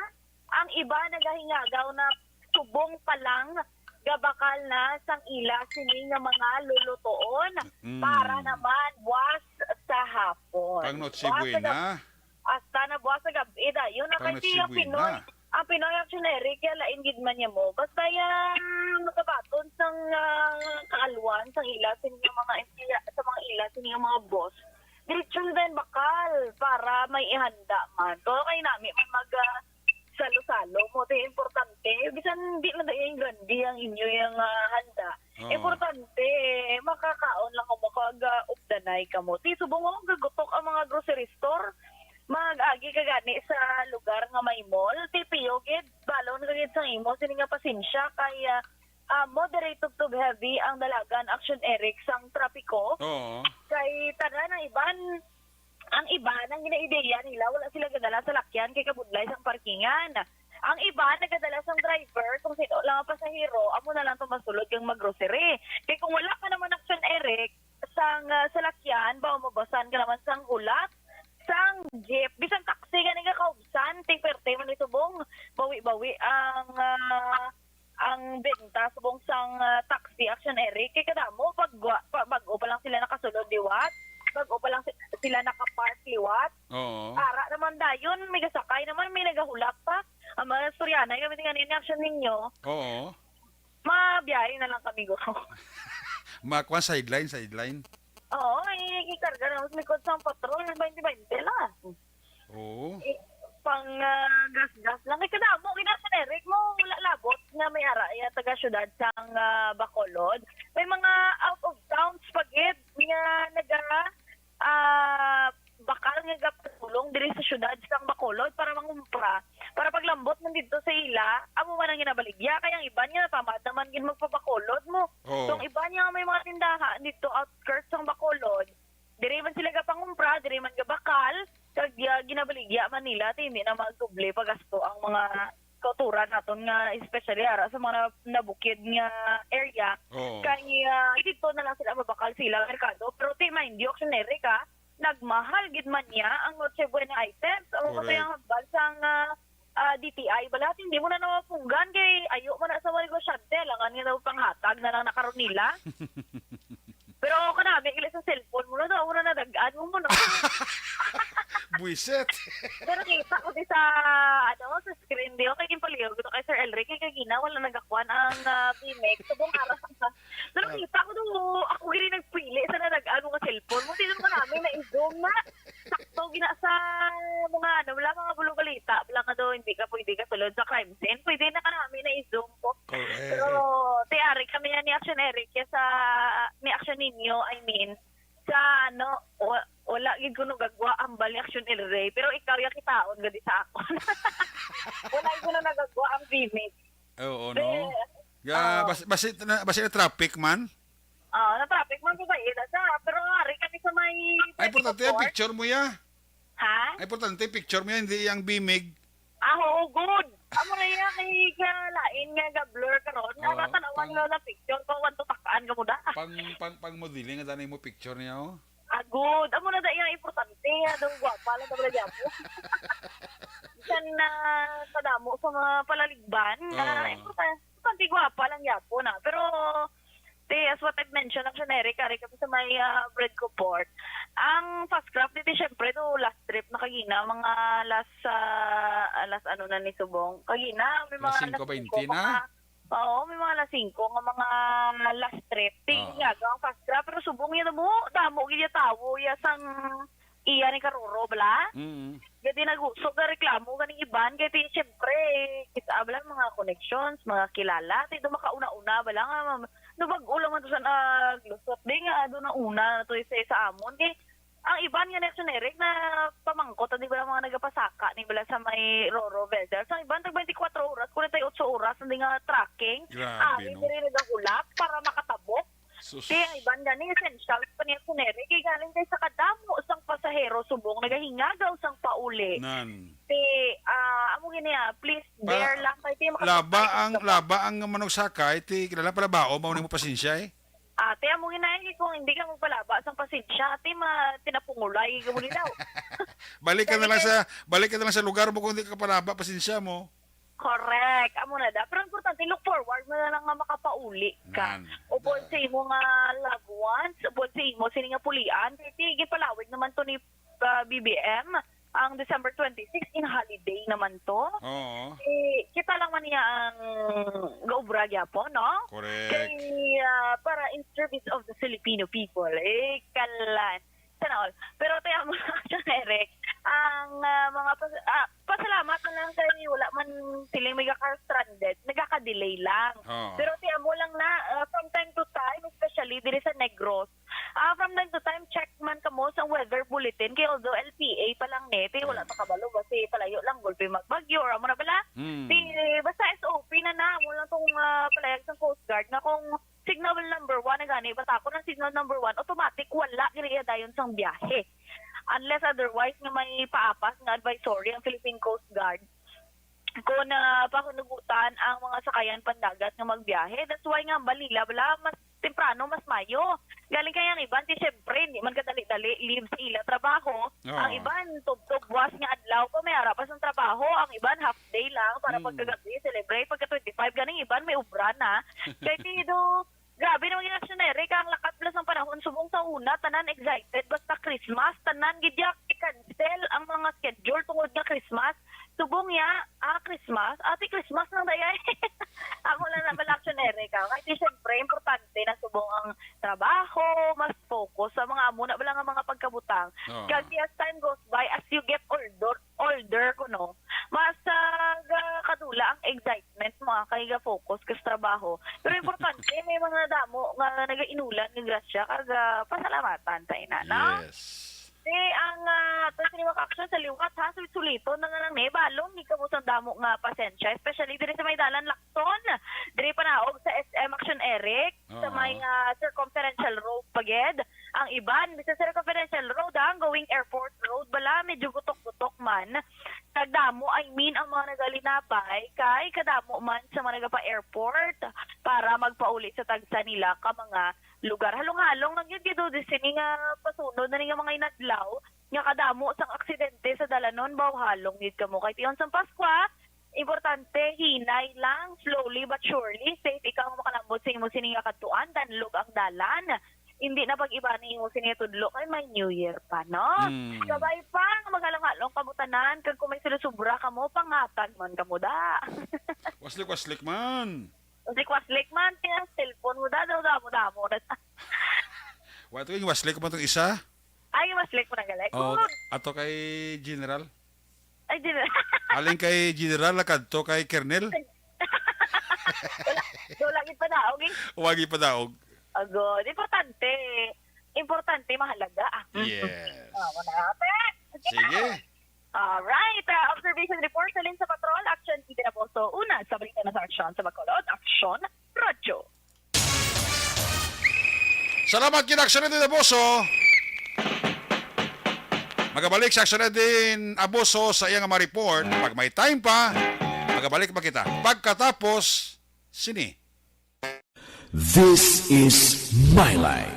ang iba nagahingagaw na subong pa lang gabakal na sang ila sini nga mga lulutuon Mm. para naman buwas sa hapon. Pang Noche Buwas sa Buena. Gab-, hasta na buwas sa gabi dayon na Pang kay Noche tiya Buena. Pinoy, ang Pinoy actually, kaya lain gid man niya mo. Basta yan, magabaton sang ah, kaalwan, sang ila sini nga mga, sa mga ila sini nga mga boss. Diretso na din bakal para may ihanda man. Pero kay nami man mag ah, salo-salo mo, ti importante. Bisan di man dai grande ang inyo yang, ah, handa. Oo. Importante, makakaon lang kamo kag, ah, updanay kamo. Ti subong, oh, gagutok ang mga grocery store. Mag-agi ka gani sa lugar nga may mall, ti piyo gid, balon ka gid sang imo sini nga pasensya kay, ah, ah, moderate to, to heavy ang dalagan, Action Eric, sang trapiko. Oo. Kay tanan ang iban, ang iban, ang ginaideya nila, wala sila gadala sa lakyan kay kabudlay sang parkingan. Ang iban nagadala sang driver, kung sino lang ang pasahero, amo na lang to masulod kag mag-grocery. Kay kung wala ka naman, Action Eric, sang, ah, salakyan, ba, mabasan ka naman sang hulat, sang jeep, bisan taxi gani nga kaubsan, ti perte man ni subong, bawi-bawi ang, ah, ang benta subong sang, ah, taxi, Action Eric. Kay kadamo, pag, pa, bag-o pa lang sila nakasulod liwat, bag-o pa lang si-, sila nakapark liwat. Oo. Ara naman dayon, may gasakay naman, may nagahulak pa. Ang mga istoryanay kami nga ni action ninyo. Oo. Mabiyahe na lang kami, guro. Makuha sideline, sideline. Oo, may ikarga na sa likod sang patrol, twenty twenty lang. Oo. Eh, pang, ah, gas-gas lang. Kay kadamo, gina-, generic mo, wala labot nga may ara, ya, taga syudad sang, ah, Bacolod. May mga out of towns pa gid nga naga, ah, bakal nga gapatulong diri sa syudad sang Bacolod para mangumpra. Para paglambot man didto sa ila, amo man ang ginabaligya. Kay ang iban nga napamad naman gid magpabacolod mo. Oo. So, ang iban nga may mga tindahan didto outskirts sang Bacolod, diri man sila gapangumpra, diri man gabakal, kag, ah, ginabaligya man nila, ti hindi na magdoble pagasto ang mga kauturan naton nga, especially ara sa mga nabukid nga area. Oo. Kay, ah, didto na lang sila mabakal sa ilang merkado. Pero ti, mind you, Action Eric, ah, nagmahal gid man niya ang Noche Buena items. Amo pa Correct. Ang hambal sang, ah, ah, D T I bala, hindi mo na napunggan kay ayo man na sa mga negosyante, alangan nga daw panghatag na lang na karon nila. Pero kanami gali sa cellphone mo na daw, amo na nadag-an mo, mo na. Buwisit. Pero kita ko di sa, ano, sa screen di, okay, ginpalihog ko kay Sir Elric, kay kagina, wala nagakuan ang, ah, B M X. Subong ara. Pero Ah. Kita ko daw, ako gini nagpili sa nadag-an mo nga cellphone mo. Di naman namin na-zoom na. Sakto gina sa mga, ano, wala, mga bulo balita. Wala ka daw, hindi ka pwede kasulod sa crime scene. Pwede na ka namin na-zoom po. Correct. Pero, ti, ari kami yan ni Action Eric, ya sa, ni Action ninyo, I mean, sa, ano, wa-, wala gid kuno gagwa ang bali Action El Rey. Pero ikaw, ya kitaon gadi sa akon. Wala gid kuno nagagwa ang B M X. Oo, no? Eh, Ga, oo. Bas-, basi na, basi na traffic man? Ah, na traffic man ko sa ila sa, pero ari kami sa may Ay, importante ang twenty-four. Picture mo ya. Ha? Ay, importante picture mo ya, hindi yang bimig. Ah, oo, good. Amo na iya kay ka lain nga ga-blur karon. Oo, Natanawan pang nga na picture ko, wan tutakaan ka mo da. Pang, pang, pang modeling, ang dali mo picture niya, oh. Ah, good. Amo na da iyang importante. Daw gwapa lang talaga gyapon. Bisan na kadamo sa mga palaligban, na Oo. importa-, importante gwapa lang gyapon, ah. Pero, te, as what I've mentioned, ang generic, ari kami sa may, ah, bread ko port. Ang fast craft, dito, syempre, do last trip na kagina, mga last, ah, last ano na ni subong. Kagina, may mga Alas singko baynte na? Mga Oo, may mga alas singko nga mga last trip. Tingin Oo. Nga, ang fast craft, pero subong yan mo, damo gid ya tawo, ya sang iya ni Karuro, bala? Mm. Gadi nagusog nga reklamo ganing iban, kay ti, siyempre, kita, bala, mga connections, mga kilala, ti, do makauna-una, bala, nga, mam-, no, bag-o lang man to sa naglusot, di nga, do na una, to isa sa amon, kay, Ang iban nga next generic na pamangkot, di ba, ang mga nagapasaka ni bala sa may Roro Vessels. Ang iban, tag twenty-four oras, forty-eight oras, hindi nga tracking. Grabe, Ari, no? Diri nagahulap para makatabok. Sus. Kaya ang iban gani, essential pa niya generic. Kaya galing kay sa kadamo sang pasahero, subong, nagahingagaw sang pauli. Nan. Ti, ah, amo gini, ah, please, Pa-, bear lang kay ti, makasakay laba ang, ka pa. Laba ang manugsakay, ti, kilala pala ba, o, mao ni mo pasensya, eh? Ate, amo ginayon, kung hindi ka magpalaba sang pasensya, ate, ma-, tinapungulay ka mo nila. Balik ka na lang sa, balik ka na lang sa lugar mo kung hindi ka palaba, pasensya mo. Correct. Amo na da. Pero importante, look forward mo na lang nga makapauli ka. Nan. Upod sa imo nga loved ones, upod sa imo, sini nga pulian, kay ti, gipalawig naman to ni ah, B B M, ang December twenty-six in holiday naman to. Oo. Eh, kita lang man niya ang gaubra gyapon, no? Correct. Kay, ah, para in service of the Filipino people. Eh, kalan. Sana all. Pero tayo mo lang siya, Eric. ang, ah, mga pas-, ah, pasalamat na lang kay wala man sila may ka-stranded, nagaka-delay lang. Oo. Pero ti amo lang na, ah, from time to time, especially diri sa Negros, ah, from time to time, check man kamo sa weather bulletin, kay although L P A pa lang ni, ti wala Mm. pa kabalo, basi palayo lang, gulpi magbagyo, or amo na bala. Mm. Ti, basta S O P na na, amo lang tong, ah, palayag sa Coast Guard, na kung signal number one na gani, basta ako ng signal number one, automatic, wala gani iya dayon sang biyahe. Unless otherwise nga may paapas nga advisory ang Philippine Coast Guard kung, ah, pahunugutan ang mga sakayan pandagat nga magbiyahe. That's why nga, balila, bala, mas temprano, mas mayo. Galing kay ang iban, ti syempre, hindi man kadali-dali, leave sa ila trabaho. Oo. Ang iban, tubtob, buwas nga adlaw pa, may ara pa sang trabaho. Ang iban, half day lang para Mm. pagkagabi, celebrate. Pagka twenty-five, ganing iban, may ubra na. Kay ti do, grabe naman yung action, Eric. Ang lakat plus ng panahon, subong sa una, tanan excited. Basta Christmas, tanan gid ya, i-cancel ang mga schedule tungod nga Christmas. Subong ya, ah, Christmas? Ate, Christmas lang daya. Amo lang na pala action, Eric, ah. Kay ti, syempre, importante na subong ang trabaho, mas focus sa mga amo na bala nga mga pagkabutang. Oo. Kag as time goes by, as you get older, older ko, no, mas, ah, ga-, kadula ang excitement mo, ah, kay ga-focus ka sa trabaho. Pero importante, may mga damo nga nagainulan nga grasya, kag, ah, pasalamatan ta ina, no? Yes. Ti ang, ah, ato sini mga ka-action sa liwat, ha, sulit-suliton na nga lang ni, balong ni kamo sang damo nga pasensya, especially diri sa may dalan Lacson, diri panaog sa S M Action Eric, sa Oo. may, ah, Circumferential Road pa gid. Ang iban, bisa sa Circumferential Road, ha, ang going Airport Road, bala, medyo gutok-gutok man. Kag damo, I mean, ang mga nagalinabay, kay kadamo man sa mga nagapa-airport para magpauli sa tagsa nila ka mga lugar. Halong-halong lang yun, gid, oh, di sini nga pasunod na ni nga mga inadlaw, nga kadamo sang aksidente sa dalanon, bawhalong gid kamo. Kay tion sang Paskwa, importante, hinay lang, slowly but surely, safe ikaw ang makalambot sa imo sini nga kadtuan, danlog ang dalan. Hindi na pag-ibani imo sini nga tudlo, kay may New Year pa, no? Mm. Kabay pa nga maghalong-halong kamo tanan, kag kung may sobra-sobra kamo, pangatag man kamo da. Waslik-waslik man. Waslik-waslik man, ti ang cellphone mo, da, daw, damo-damo na. Wa, to yung waslik mo tong isa? Ay, waslik mo na gali. Oh, good. Ato kay General. Ay, General. Halin kay General, kadto kay Colonel. Wala, wala gid padaog, eh. Wa gid padaog. Ago, importante. Importante, mahalaga, ah. Yes. Ah, wala. Sige. Alright, ah, observation report sa Linsa Patrol, Action City na po. So, una, sa balita na sa Action sa Bacolod, Action Radyo. Salamat kina Action Eddie Daboso. Magabalik sa Action Eddie Aboso sa iyang mga report. Pag may time pa, magabalik pa kita. Pagkatapos, sini. This is my life.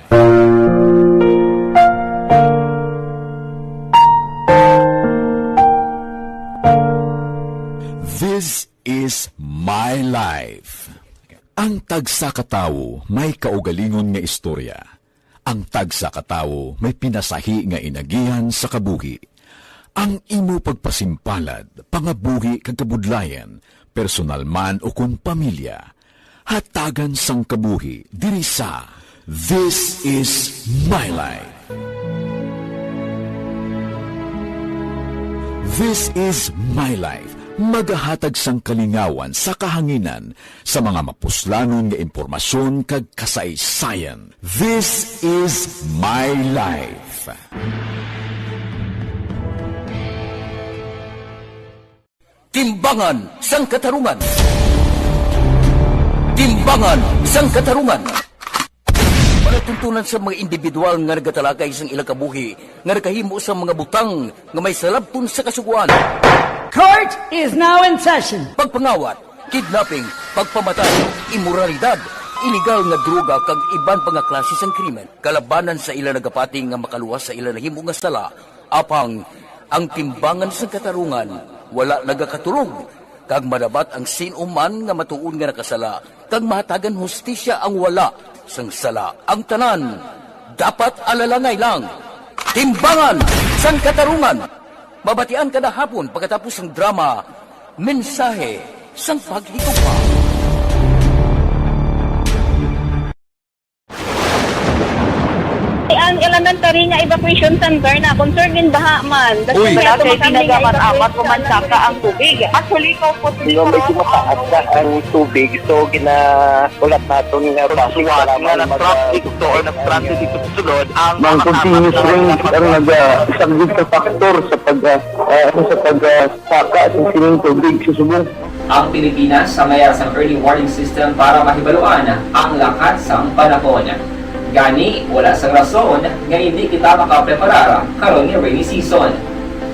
This is my life. Ang tagsa ka tawo may kaugalingon nga istorya. Ang tagsa ka tawo may pinasahi nga inagihan sa kabuhi. Ang imo pagpasimpalad, pangabuhi kag kabudlayan, personal man o kon pamilya, hatagan sang kabuhi diri sa This is My Life. This is My Life, magahatag sang kalingawan sa kahanginan sa mga mapuslanon nga impormasyon kag kasaysayan. This is My Life. Timbangan sang Katarungan. Timbangan sang Katarungan. Palatuntunan sa mga individual nga nagatalakay sang ilang kabuhi nga nakahimo sang mga butang nga may salabton sa kasugoan. Court is now in session. Pagpangawat, kidnapping, pagpamatay, imoralidad, iligal nga droga kag iban pa nga klase sang krimen kalabanan sa ila nagapati nga makaluwas sa ila nahimo nga sala. Apang ang timbangan sang katarungan wala nagakatulog, kag madabat ang sin-o man nga matuod nga nakasala, kag mahatagan hustisya ang wala sang sala. Ang tanan dapat alalangay lang. Timbangan sang Katarungan. Mabatian kada hapon pagkatapos sang drama, Mensahe sang Paghigugma. Ang Tanan tari nga evacuation center na, concern din baha man. Uy. Wala kay pinagamat-amat ko man saka ang tubig. Actually, ko po. Di ba, medyo mataas na ang tubig, so ginaulat naton nga bus nga nag-traffic to or nag-transit dito sa sulod ang mga continuous rain ang nagasaglit sa factor sa pag, ah, ah, sa pag, ah, saka sa sining tubig sa subong. Ang Pilipinas sa mayar sang early warning system para mahibaluan ang lakat sang panahon. Gani, wala sang rason nga hindi kita makapreparar karon nga rainy season.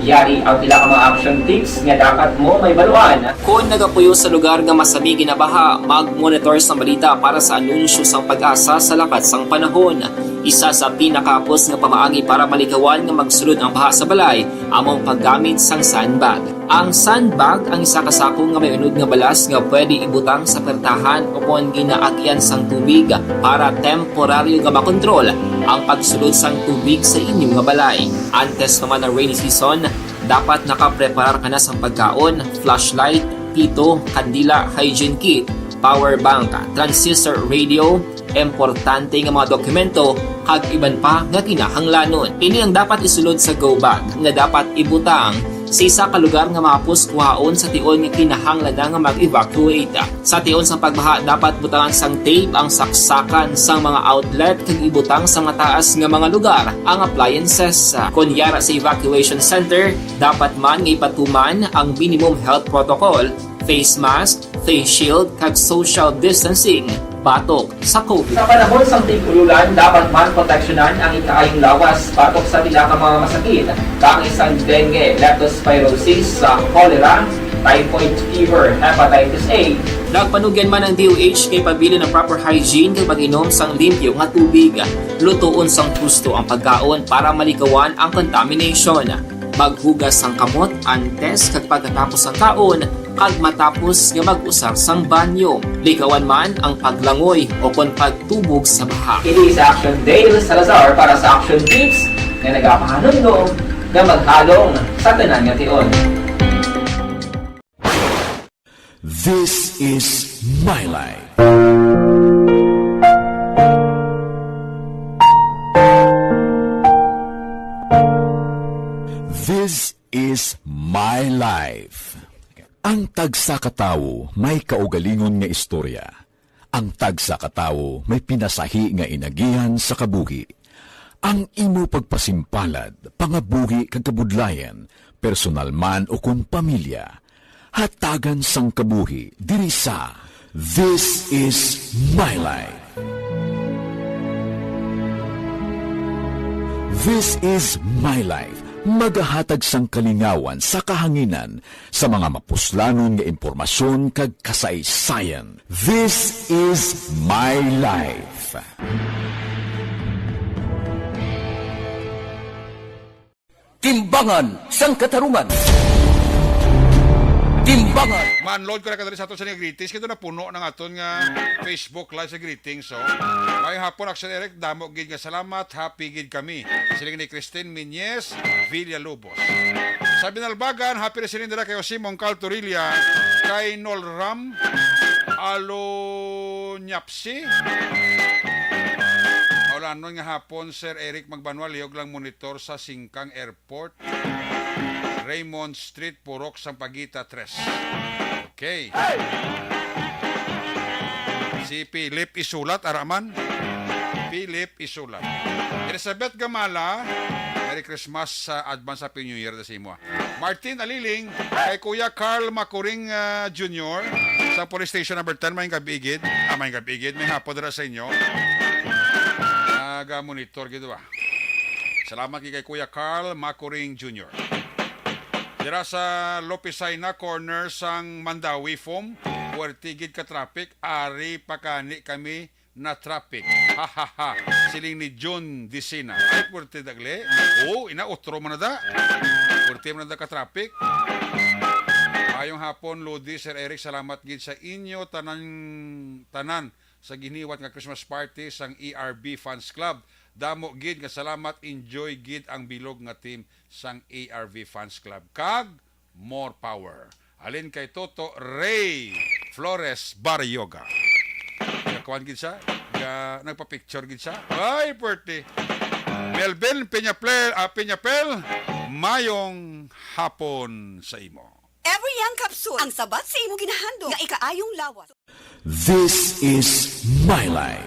Yari ang pila ka mga action tips nga dapat mo mahibaluan. Kon nagapuyo sa lugar nga masami ginabaha, mag-monitor sang balita para sa anunsyo sang PAGASA sa lakat sang panahon. Isa sa pinakahapos nga pamaagi para malikawan nga magsulod ang baha sa balay amo ang paggamit sang sandbag. Ang sandbag ang isa ka sako nga may unod nga balas nga pwede ibutang sa pertahan o kon ginaagian sang tubig para temporaryo nga makontrol ang pagsulod sang tubig sa inyo nga balay. Antes pa man ang rainy season, dapat nakapreparar ka na sang pagkaon, flashlight, pito, kandila, hygiene kit, power bank, transistor radio, importante nga mga dokumento, kag iban pa nga kinahanglanon. Ini ang dapat isulod sa go bag nga dapat ibutang sa isa ka lugar nga mahapos kuhaon sa tion nga kinahanglan na nga mag-evacuate. Sa tion sang pagbaha, dapat butangan sang tape ang saksakan sang mga outlet kag ibutang sa mataas nga mga lugar ang appliances. Kon yara sa evacuation center, dapat man nga ipatuman ang minimum health protocol, face mask, face shield, kag social distancing batok sa COVID. Sa panahon sang tig-ululan, dapat man proteksyonan ang ikaayong lawas batok sa pila ka mga masakit, kaangay sang dengue, leptospirosis, sa cholera, typhoid fever, hepatitis A. Nagpanugyan man ang D O H kay pabilin ang proper hygiene kag pag-inom sang limpyo nga tubig. Lutoon sang husto ang pagkaon para malikawan ang contamination. Maghugas sang kamot antes kag pagkatapos sang kaon, kag matapos nga mag-usar sang banyo. Likawan man ang paglangoy o kon pagtubog sa baha. Ini si Action Dale Salazar para sa Action Tips nga nagapahanumdom nga maghalong sa tanan nga tion. This is my life. This is my life. Ang tagsa ka tawo may kaugalingon nga istorya. Ang tagsa ka tawo may pinasahi nga inagihan sa kabuhi. Ang imo pagpasimpalad, pangabuhi kag kabudlayan, personal man o kon pamilya, hatagan sang kabuhi diri sa This Is My Life. This Is My Life, magahatag sang kalingawan sa kahanginan sa mga mapuslanon nga impormasyon kag kasaysayan. This Is My Life. Timbangan sang Katarungan. Timbangan. Ma-unload ko na kadali sa aton sa nga greetings. Kaya napuno ng aton nga Facebook Live sa greetings. So, may hapon, Action Eric. Damo gid nga salamat. Happy gid kami. Siling ni Christine Miñez Villalobos. Sa Binalbagan, happy na siling dira kay Jose Mongcal Torilla, kay Nolram Alonyapsi. Maulanon nga hapon, Sir Eric Magbanwa, lihog lang monitor sa Singkang Airport, Raymond Street, Purok, Sampaguita, tres. Okay. Si Philip Isulat, ara man. Philip Isulat. Elizabeth Gamala, Merry Christmas sa advance, Happy New Year da sa imo. Martin Aliling, kay Kuya Carl Macuring, ah, Junior, sa Police Station Number Ten, may gabi gid. Ah, may gabi gid, may hapon dira sa inyo. Naga-monitor gid ba? Salamat gid kay Kuya Carl Macuring Junior. Dira sa Lopesina, corner sang Mandawi Foam, puwerte gid ka traffic, ari pa kani kami na traffic. Ha, ha, ha. Siling ni Jun Dicina. Ay, puwerte dagli. Oo, ina, otro man na da. Puwerte man na da ka traffic. Maayong hapon, Lodi, Sir Eric. Salamat gid sa inyo tanan, tanan sa giniwat nga Christmas party sang A R B Fans Club. Damo gid nga salamat, enjoy gid ang bilog nga team sang A R V Fans Club. Kag more power. Halin kay Toto Ray Flores Barrioga. Nagkuan gid siya, ga, nagpa-picture gid siya. Ay, puwerte. Melvin Peñapel, ah, Peñapel, mayong hapon sa imo. Every Young Capsule, ang sabat sa imo ginahandom nga ikaayong lawas. This is my life.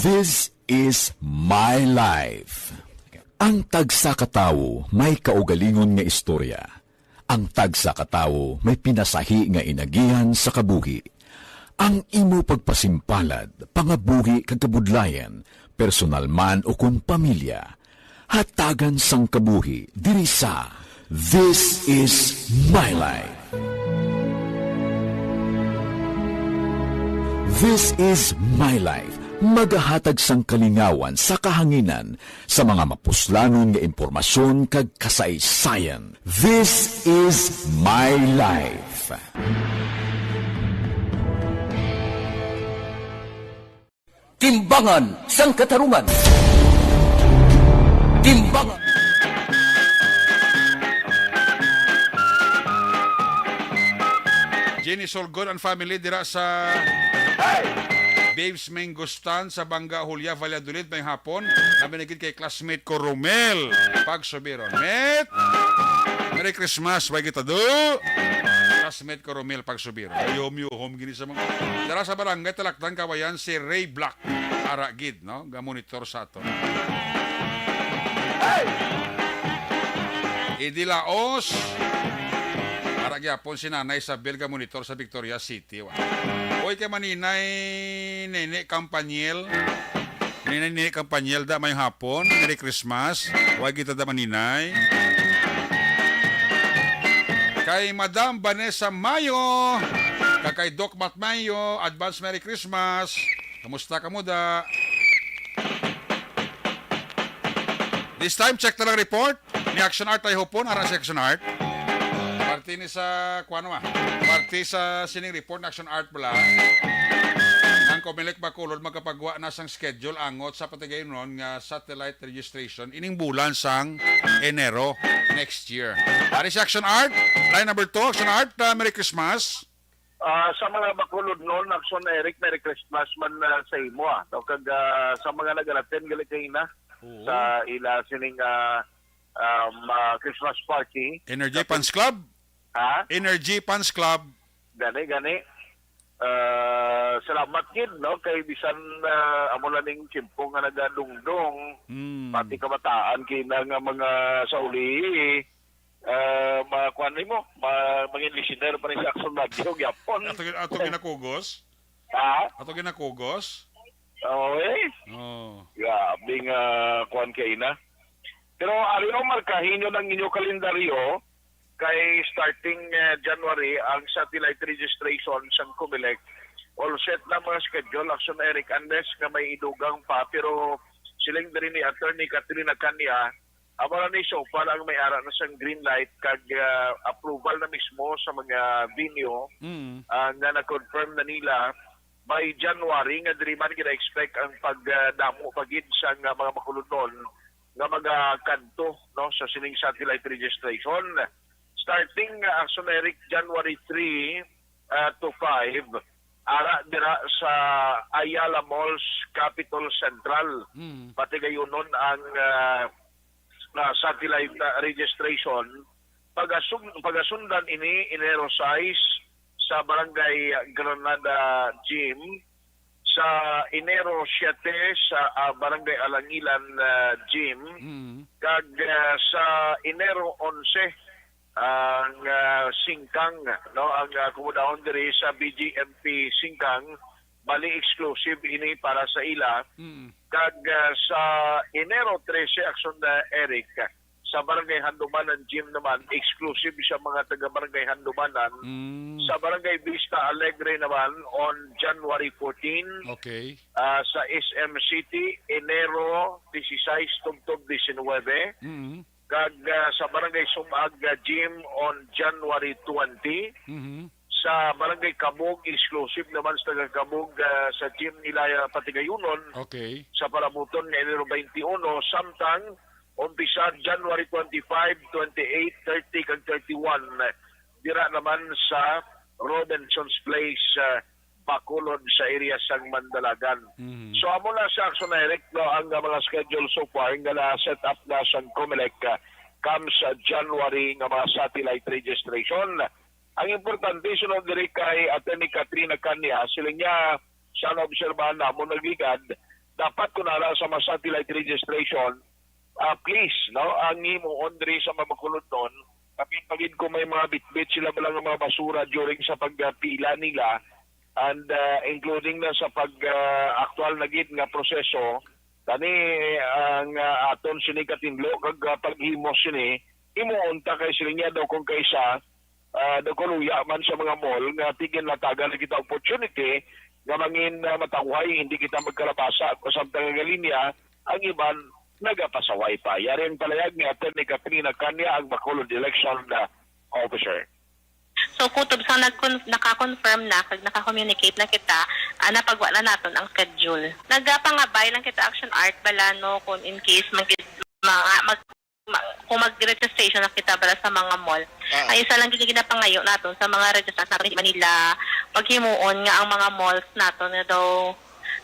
This is my life. Ang tagsa ka tawo may kaugalingon nga istorya. Ang tagsa ka tawo may pinasahi nga inagihan sa kabuhi. Ang imo pagpasimpalad, pangabuhi kag kabudlayan, personal man o kon pamilya, hatagan sang kabuhi diri sa This Is My Life. This Is My Life, magahatag sang kalingawan sa kahanginan sa mga mapuslanon nga impormasyon kag kasaysayan. This Is My Life. Timbangan sang Katarungan. Timbangan. Jenny Solgon and family dira sa Babes Mangostan sa Banga Julia, Valladolid, may hapon. Kami nagid kay classmate ko, Romel Pagsubiron. Met! Merry Christmas, way kita do. Classmate ko, Romel Pagsubiron. Ayom-yuhom gini sa mga. Dara sa barangay Talaktan, Kawayan, si Ray Black. Ara gid, no? Ga-monitor sa ato. Idi Laos. Ara gyapon si Nanay Isabel, ga-monitor sa Victoria City. Wa. Oy, kay Maninay Nene Campaniel. Maninay Nene Campaniel, da, may hapon. Merry Christmas. Way kita da, Maninay. Kay Madam Vanessa Mayo, kag kay Doc Matt Mayo, advance Merry Christmas. Kamusta kamo da? This time, check na lang report ni Action Art, I hope po, nara si Action Art. Parte ni sa, kuwan naman, parte sa sining report ni Action Art bala. Ang Comelec Bacolod magkapagwa na sang schedule angot sa patigayunon nga satellite registration ining bulan sang Enero next year. Ari si Action Art, line number two, Action Art, uh, Merry Christmas. Ah, sa mga Bacolodnon, Action Eric, Merry Christmas man, ah, sa imo, ah. No, kag, ah, sa mga nag-attend gali kaina Oo. sa ila sining, ah, um, ah, Christmas party. Energy Kapin- Fans Club? Ha? Energy Fans Club. Gani, gani. Ah, salamat gid, no, kay bisan, ah, amo na ning tiyempo nga nagadungdong, Mm. pati kabataan kina nga mga sa uli, ah, makuan nimo, ma-, mangin listener pa ni sa Action Radio gyapon. Ato gin-, ato ginakugos? Ha? Ato ginakugos? Oo, eh. Oh. Grabe nga kuan kaina. Pero ari, Omar, kahinyo ang inyo kalendaryo, kay starting, eh, January ang satellite registration sang Comelec. All set na mga schedule, Action Eric, unless nga may idugang pa. Pero siling diri ni Attorney Katrina Cania, amo na ni so far ang may ara na sang green light kag, ah, approval na mismo sa mga venue, Mm. ah, nga na-confirm na nila by January, nga diri man gina-expect ang pagdamo pa gid sang, ah, mga Bacolodnon nga magakadto, no, sa sining satellite registration. Starting, ah, Action Eric, January three, ah, to five, ara dira sa Ayala Malls, Capitol Central. Mm. Patigayunon ang, ah, ah, satellite, ah, registration. Pagasug-, pagasundan ini Enero sais sa Barangay Granada Gym, sa Enero siyete sa, ah, Barangay Alangilan, ah, Gym, Mm. kag, ah, sa Enero onse ang, ah, Singkang, no, ang, ah, kumudahon diri sa B G M P Singkang, bali exclusive ini para sa ila. Mm. Kag, ah, sa Enero trese, Action, ah, Eric, sa Barangay Handumanan Gym naman, exclusive sa mga taga Barangay Handumanan. Mm. Sa Barangay Vista Alegre naman on January fourteen. Okay. Ah, sa S M City, Enero disisais tubtob disinwebe. Mm. Kag, ah, sa Barangay Sumag, ah, Gym on January twenty. Mhm. Sa Barangay Kabog, exclusive naman sa taga Kabog, ah, sa gym nila, ah, patigayunon. Okay. Sa parabuton nga Enero twenty-one, samtang umpisa January twenty-five, twenty-eight, thirty, kag thirty-one, dira naman sa Robinson's Place, ah, Bacolod sa area sang Mandalagan. Mhm. So, amo na sa action, Eric, no, ang, ah, mga schedule so far nga na-set up na sang Comelec, ah, comes, ah, January nga mga satellite registration. Ang importante, sunod diri kay Attorney Katrina Canya, siling niya, sa naobserbahan namon nagligad, dapat kun ara sa mga satellite registration, ah, please, no, ang himuon diri sa mga Bacolodnon, kapin pa gid kung may mga bitbit sila bala nga mga basura during sa pagpila nila, and, ah, including na sa pag, ah, aktual na gid nga proseso, kani ang, ah, aton sini katinlo kag, ah, paghimo sini, himuon ta kay sila niya daw kung kaisa, ah, daw kaluya man sa mga mall nga tiginlatagan na kita opportunity nga mangin, ah, matawhay, hindi kita magkalabasa, samtang nga linya, ang iban nagapasaway pa. Yari ang palayag ni Attorney Katrina Canya, ang Bacolod Election, ah, Officer. So, kutob sa nag-con-, naka-confirm na, kag naka-communicate na kita, ah, napagwa na naton ang schedule. Nagapangabay lang kita, Action Art, bala, no, kung in case mag-, mga, mag-, ma-, kung mag-registration na kita, bala, sa mga mall. Ah. Ang isa lang gid ginapangayo naton sa mga registrants naton, hindi man nila paghimuon nga ang mga malls naton nga daw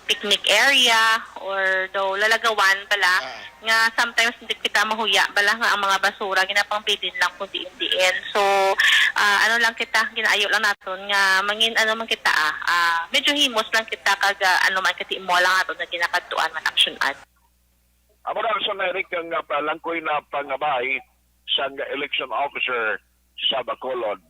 picnic area or daw lalagawan, bala, Ah. nga sometimes hindi kita mahuya, bala, nga ang mga basura ginapangbidin lang kung diin-diin. So, ah, ano lang kita, ginaayo lang naton nga mangin, ano man kita, ah, ah, medyo himos lang kita kag, ah, ano man, kasi mall lang naton nga ginakadtuan man, Action Art. Amo na, Action Art, ang, ah, palangkoy na pangabay sang election officer sa Bacolod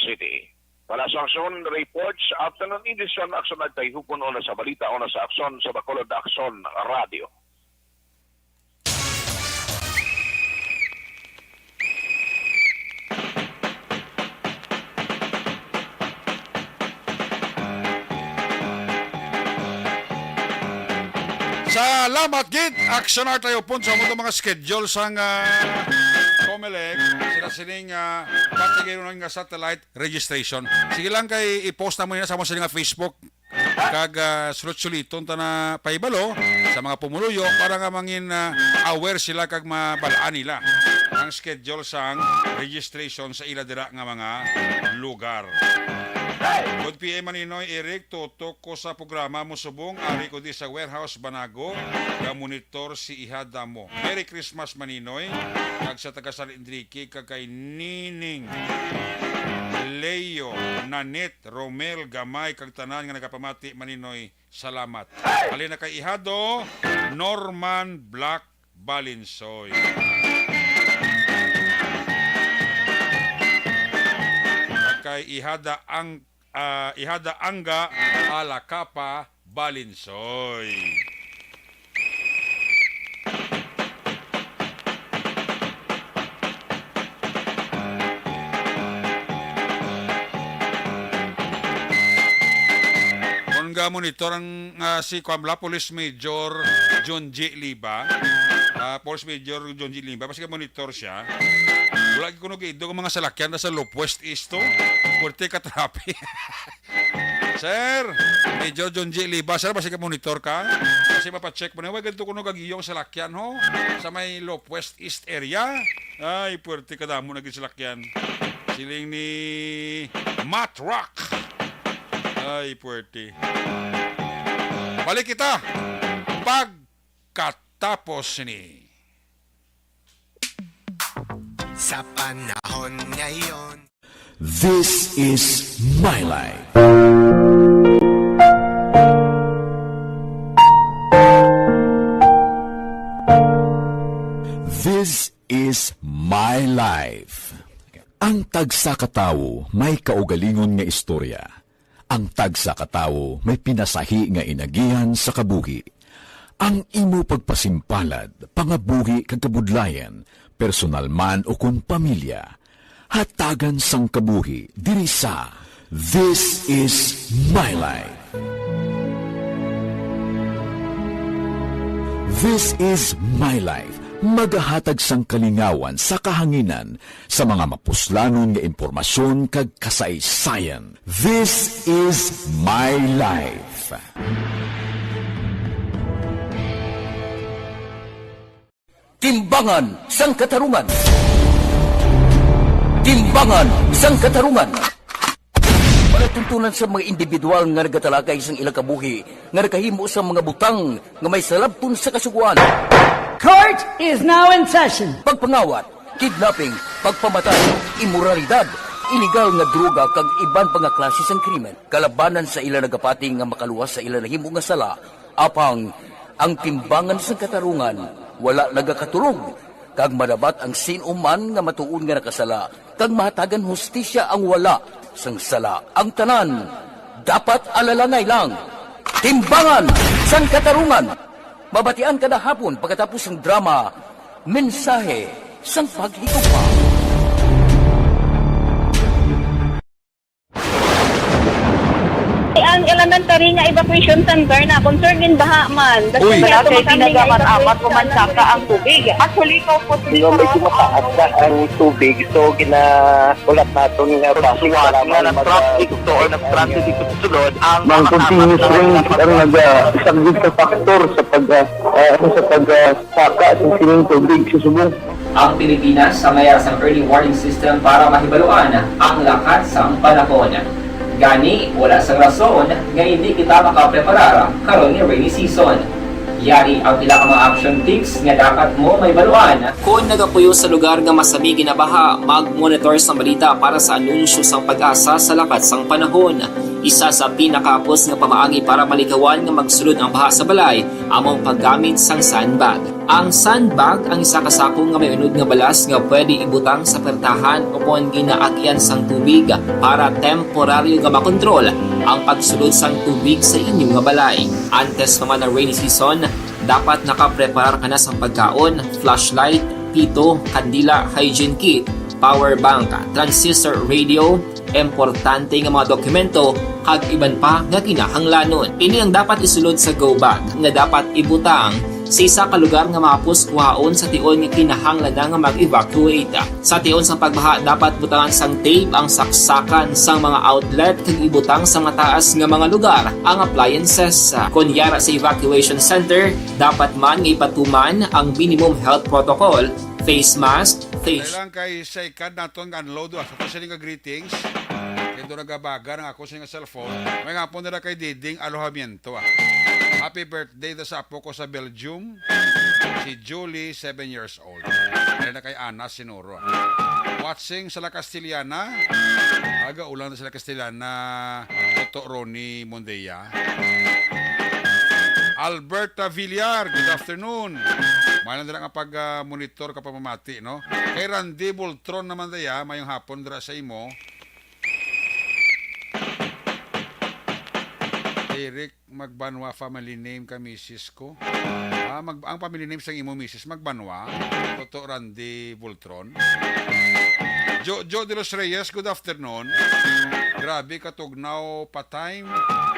City. Para sa Action Reports, afternoon edition, Action Art, tayo hupon una sa balita, una sa aksyon sa Bacolod Aksyon Radio. Salamat gid, Action Art, tayo pon sa amo mga schedule sang, ah, Comelec, sila sining, ah, patigayunan nga satellite registration. Sige lang kay i-post na mo yun sa amo sila nga Facebook. Kag, ah, sulit-suliton ta na pahibalo sa mga pumuluyo para nga mangin, ah, aware sila kag mabalaan nila ang schedule sang registration sa ila dira nga mga lugar. Good P M, Maninoy Eric, tutok ko sa programa mo subong, ari ko di sa warehouse Banago, ga monitor si ihada mo. Merry Christmas, Maninoy, kag sa taga San Enrique, kag kay Nining, Leo, Nanit, Romel, Gamay, kag tanan nga nagapamati, Maninoy, salamat. Halin na kay ihado, Norman Black Balinsoy. Kag kay ihada ang, ah, ihada Angga Alakapa Balinsoy. Kung ga monitor ang, ah, si Kuan bala, Police Major John J. Liba, ah, Police Major John J. Liba, basi ga monitor siya. Wala gyud kuno giidog ang mga salakyan na sa Lop West East to. Puwerte ka traffic. Sir, Major John J. Liba, sir, basi ka monitor ka. Kasi mapacheck mo na, wag ganito kuno gagiyong salakyan, ho, sa may Lop West East area. Ay, puwerte kadamo na gid salakyan. Siling ni Matt Rock. Ay, puwerte. Balik kita pagkatapos ni. Sa panahon ngayon. This is my life. This is my life. Ang tagsa ka tawo may kaugalingon nga istorya. Ang tagsa ka tawo may pinasahi nga inagihan sa kabuhi. Ang imo pagpasimpalad, pangabuhi kag kabudlayan, personal man o kon pamilya, hatagan sang kabuhi diri sa This Is My Life. This Is My Life, magahatag sang kalingawan sa kahanginan sa mga mapuslanon nga impormasyon kag kasaysayan. This Is My Life. Timbangan sang Katarungan. Timbangan sang Katarungan. Tuntunan sa mga individual nga nagatalakay sang ilang kabuhi nga nakahimo sa mga butang nga may salabton sa kasugoan. Court is now in session. Pagpangawat, kidnapping, pagpamatay, imoralidad, iligal nga droga kag iban pa nga klase sang krimen kalabanan sa ila nagapati nga makaluwas sa ila nahimo nga sala, apang ang timbangan sang katarungan wala nagakatulog, kag madabat ang sin-o man nga matuod nga nakasala, kag mahatagan hustisya ang wala sang sala. Ang tanan dapat alalangay lang. Timbangan sang Katarungan. Mabatian kada hapon pagkatapos sang drama, Mensahe sang Paghigugma. Ang elementary nga evacuation center na concerned din baha man. Uy. Wala kay pinagamat-amat ko man saka ang tubig. Actually, ko po. Nga may tumataas na ang tubig, so ginahulat naton nga basi nga para nga mag- nag-traffic to or nag-transit dito sa sulod ang mga continuous rain ang nagasaglit sa factor sa pag, ah, ah, sa pag, ah, saka sa sining tubig sa subong. Ang Pilipinas sa mayar sang early warning system para mahibaluan ang lakat sang panahon. Gani, wala sang rason nga hindi kita makapreparar karon nga rainy season. Yari ang pila ka mga action tips nga dapat mo mahibaluan. Kon nagapuyo sa lugar nga masami ginabaha, mag-monitor sang balita para sa anunsyo sang PAGASA sa lakat sang panahon. Isa sa pinakahapos nga pamaagi para malikawan nga magsulod ang baha sa balay amo ang paggamit sang sandbag. Ang sandbag ang isa ka sako nga may unod nga balas nga pwede ibutang sa pertahan o kon ginaagian sang tubig para temporaryo nga makontrol ang pagsulod sang tubig sa inyo nga balay. Antes pa man ang rainy season, dapat nakapreparar ka na sang pagkaon, flashlight, pito, kandila, hygiene kit, power bank, transistor radio, importante nga mga dokumento, kag iban pa nga kinahanglanon. Ini ang dapat isulod sa go bag nga dapat ibutang sa isa ka lugar nga mahapos kuhaon sa tion nga kinahanglan na nga mag-evacuate. Sa tion sang pagbaha, dapat butangan sang tape ang saksakan sang mga outlet kag ibutang sa mataas nga mga lugar ang appliances. Kon yara sa evacuation center, dapat man nga ipatuman ang minimum health protocol, face mask, face Kailan kay sa ikad naton nga unload, ah, sa to sini nga greetings. Kay do nagabaga ang ako sa nga cellphone. May nga po nila kay Diding Alojamiento, ah. Happy birthday da sa apo ko sa Belgium, si Julie, seven years old. Kaya na kay Ana Sinuro. Watching sa La Castellana. Aga ulang na sila Castellana. Toto Ronnie Mondeya. Alberta Villar, good afternoon. May lang dira nga pag, ah, monitor ka pamamati, no? Kay Randy Bultron naman daya, mayong hapon dira sa imo. Eric Magbanwa family name ka misis ko. Ah, mag-, ang family name sang imo misis Magbanwa. Toto Randy Bultron. Jojo de los Reyes, good afternoon. Grabe katugnaw pa time.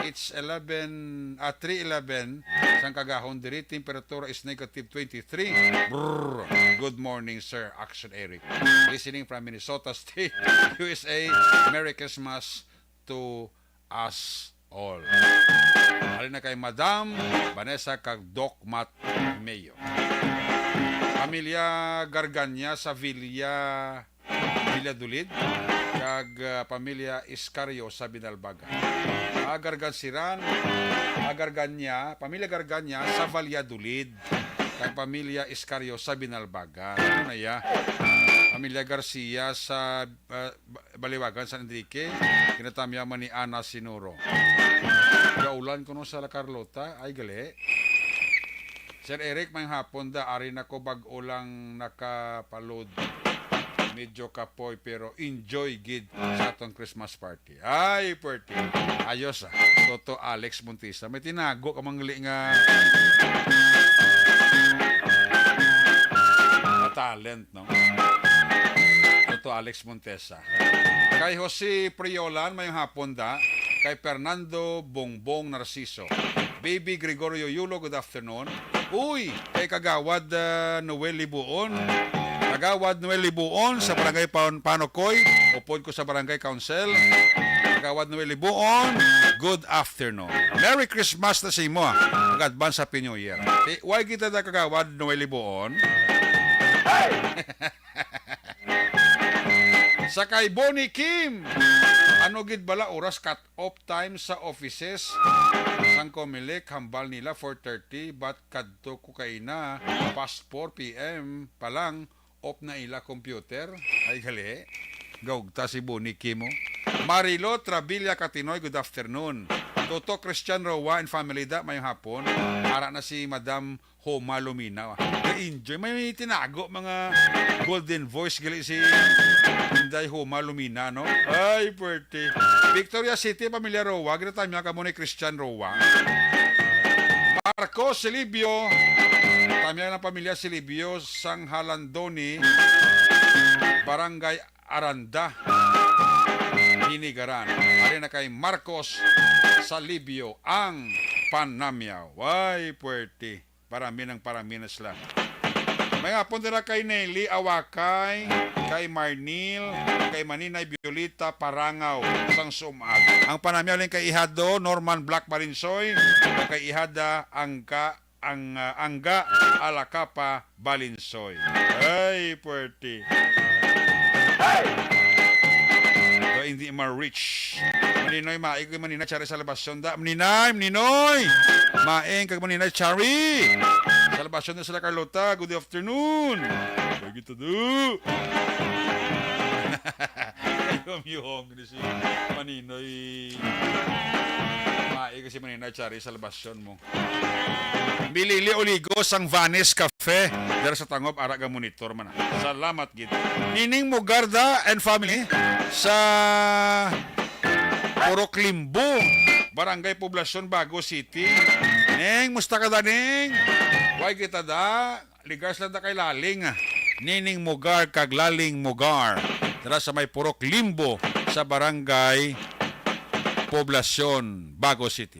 It's eleven, ah, three eleven sang kagahon diri. Temperatura is negative twenty-three. Brr. Good morning, Sir Action Eric. Listening from Minnesota State, U S A. Merry Christmas to us all. Halin na kay Madam Vanessa kag Doc Matt Mayo. Pamilya Garganya sa Villa, Valladolid, kag, ah, pamilya Iscario sa Binalbagan. Ah, Gargansiran, ah, Garganya, pamilya Garganya sa Valladolid, kag pamilya Iscario sa Binalbagan. Ano na ya? Pamilya Garcia sa, ah, Ba-, Baliwagan, San Enrique, ginatamyaman ni Ana Sinuro. Gaulan kuno sa La Carlota, ay gali. Sir Eric, may hapon da, ari na ko bag-o lang nakapaload. Medyo kapoy pero enjoy gid sa atong Christmas party. Ay, pwerte. Ayos, ah. Toto Alex Montesa. May tinago ka mangli nga, nga talent, no? Toto Alex Montesa. Kay Jose Priolan, mayong hapon da. Kay Fernando Bongbong Narciso. Baby Gregorio Yulo, good afternoon. Uy, kay Kagawad, ah, Noel Libuon. Kagawad Noel Libuon sa Barangay Pan-, Panokoy. Upod ko sa Barangay Council. Kagawad Noel Libuon, good afternoon. Merry Christmas na sa imo, ah. Mag-advance Happy New Year. Eh, why kita na Kagawad Noel Libuon? Sa kay Bonnie Kim. Ano gid bala oras cut off time sa offices sang Comelec? Hambal nila four thirty, but kadto ko kaina past four p m pa lang off na ila computer. Ay, gali. Gaugta si Bonnie Kim, oh. Marilo Travilla Catinoy, good afternoon. Toto Christian Roa and family da, mayong hapon. Ara na si Madam Homa Lumina. Ga-enjoy. May tinago mga golden voice gali si Inday Homa Lumina, no? Ay, pwerte. Victoria City, pamilya Roa. Ginatamya kamo ni Christian Roa. Marcos Silibio. Tamya ng pamilya Silibio sang Halandoni, Barangay Aranda, Hinigaran. Ari na kay Marcos Silibio ang panamyaw. Ay, pwerte. Parami ng parami na sila. May hapon dira kay Nelly Awakay, kay Marnil, kay Maninay Violeta Parangaw sang Sumag. Ang panamyaw lang kay Ihado Norman Black Balinsoy, kay Ihada Angga, ang ah, Angga Alakapa Balinsoy. Ay, pwerte. Hey! Hindi ma-reach. Maninoy, maig ko Maninoy, Chari Salvacion da. Maninay, Maninoy! Maing kag Maninay, Chari! Salvacion da sila, Carlota. Good afternoon. Lagi to do. Ayom, yung si Maninoy. Maig ko si Maninay, Chari Salvacion mo. Milili Oligo sang Vanes Cafe. Dara sa Tangob, ara ga monitor man na. Salamat gid. Nining Mugarda and family sa Purok Limbo, Barangay Poblacion, Bago City. Ning, musta ka da, Ning? Way kita da. Ligar sila da kay Laling. Nining Mugar kag Laling Mugar. Dara sa may Purok Limbo sa Barangay Poblacion, Bago City.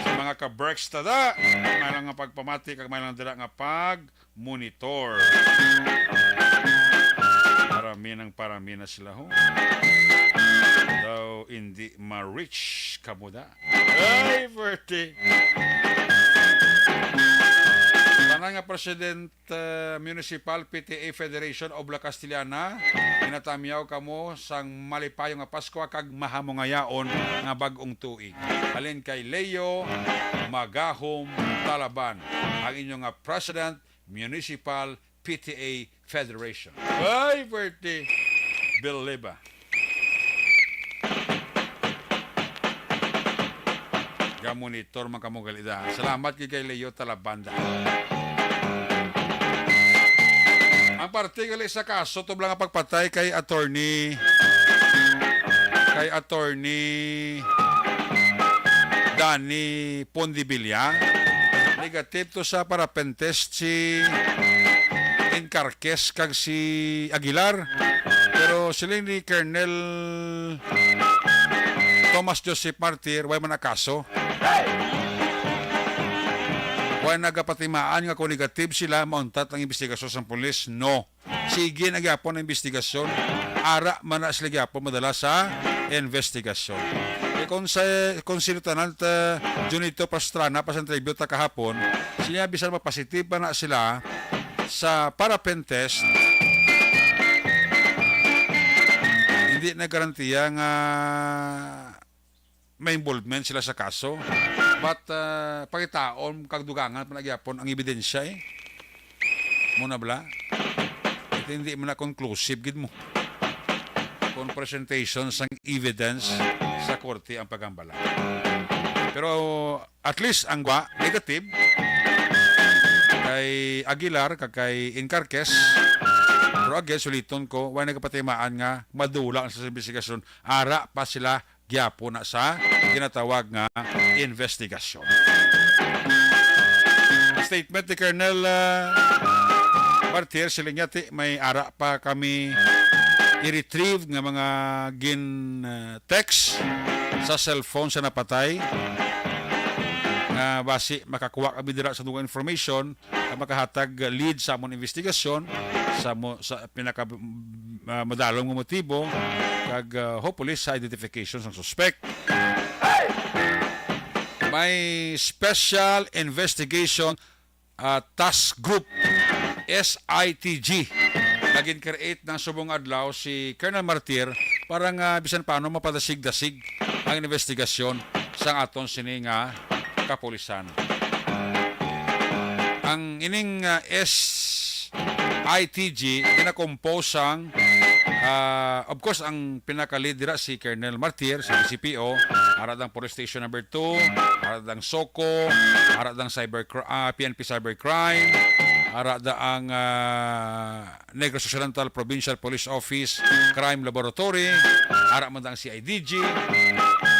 Sa mga ka-Berks ta da, may lang nga pagpamati kag may lang dira nga pag-monitor. Parami ng parami na sila, ho. Daw hindi ma-reach kamo da. Ay, pwerte. Tanan nga president, uh, Municipal P T A Federation of La Castellana, ginatamyaw kamo sang malipayo nga Pasko kag mahamongayaon nga bag-ong tuig. Halin kay Leo Magahom Talaban, ang inyo nga President, Municipal P T A Federation. Ay, pwerte. Bill Leba. Gamonitor man kamo gali da. Salamat gid kay Leo Talabanda. Ang parte gali sa kaso tublang nga pagpatay kay attorney, kay attorney Danny Pondibilla. Negative to sa paraffin test si Encarquez kag si Aguilar. Pero siling ni Colonel Thomas Joseph Martir, way man na kaso. Way nagapatimaan nga kung negative sila, mauntat ang investigasyon sa pulis. No. Sige na gyapon ang investigasyon. Ara man na sila gyapon madala sa investigasyon. E kung sa, kung sino tanan ta, Junito Pastrana pa sa interview ta kahapon, siya bisan mapositive pa na sila sa paraffin test, hindi na garantiya nga may involvement sila sa kaso. But, ah, pangitaon kag dugangan pa na gyapon ang ebidensya, eh. Mo na bala? Ito hindi man na conclusive gid mo kung presentation sang evidence sa korte ang pagambala. Pero at least ang gwa, negative kay Aguilar kag kay Encarquez. Pero again, suliton ko, wala nagapatimaan nga madula ang sa investigasyon. Ara pa sila gyapon na sa ginatawag nga investigasyon. Statement ni Colonel, ah, Martir, siling niya, "Ti, may ara pa kami i-retrieve nga mga gin, ah, text sa cellphone sa napatay nga basi makakuha kami dira sa dugang information nga makahatag lead sa amon investigasyon sa mo-, sa pinaka, ah, madalom nga motibo kag, ah, hopefully sa identification sang suspect." May Special Investigation, ah, Task Group, S I T G, na gin-create ng subong adlaw si Colonel Martir para nga bisan paano mapadasig-dasig ang investigasyon sang aton sini nga kapulisan. Ang ining, ah, S I T G gina-compose sang, ah, of course, ang pinaka-lead dira si Colonel Martir sa D C P O, ara dang Police Station number two, ara dang SOCO, ara dang cyber cr-, ah, P N P Cybercrime, ara da ang, ah, Negros Occidental Provincial Police Office Crime Laboratory, ara man ang C I D G.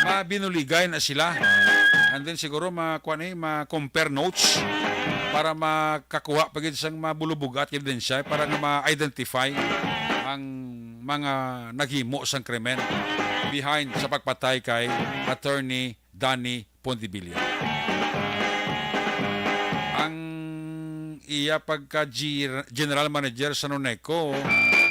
Mabinuligay na sila. And then siguro ma-, kuwan, eh, ma-compare notes para makakuha pa gid sang mabulubog at ebidensya para nga ma-identify ang mga naghimo sang krimen behind sa pagpatay kay Attorney Danny Pontevilla. Ang iya pagka G-, general manager sa Noneco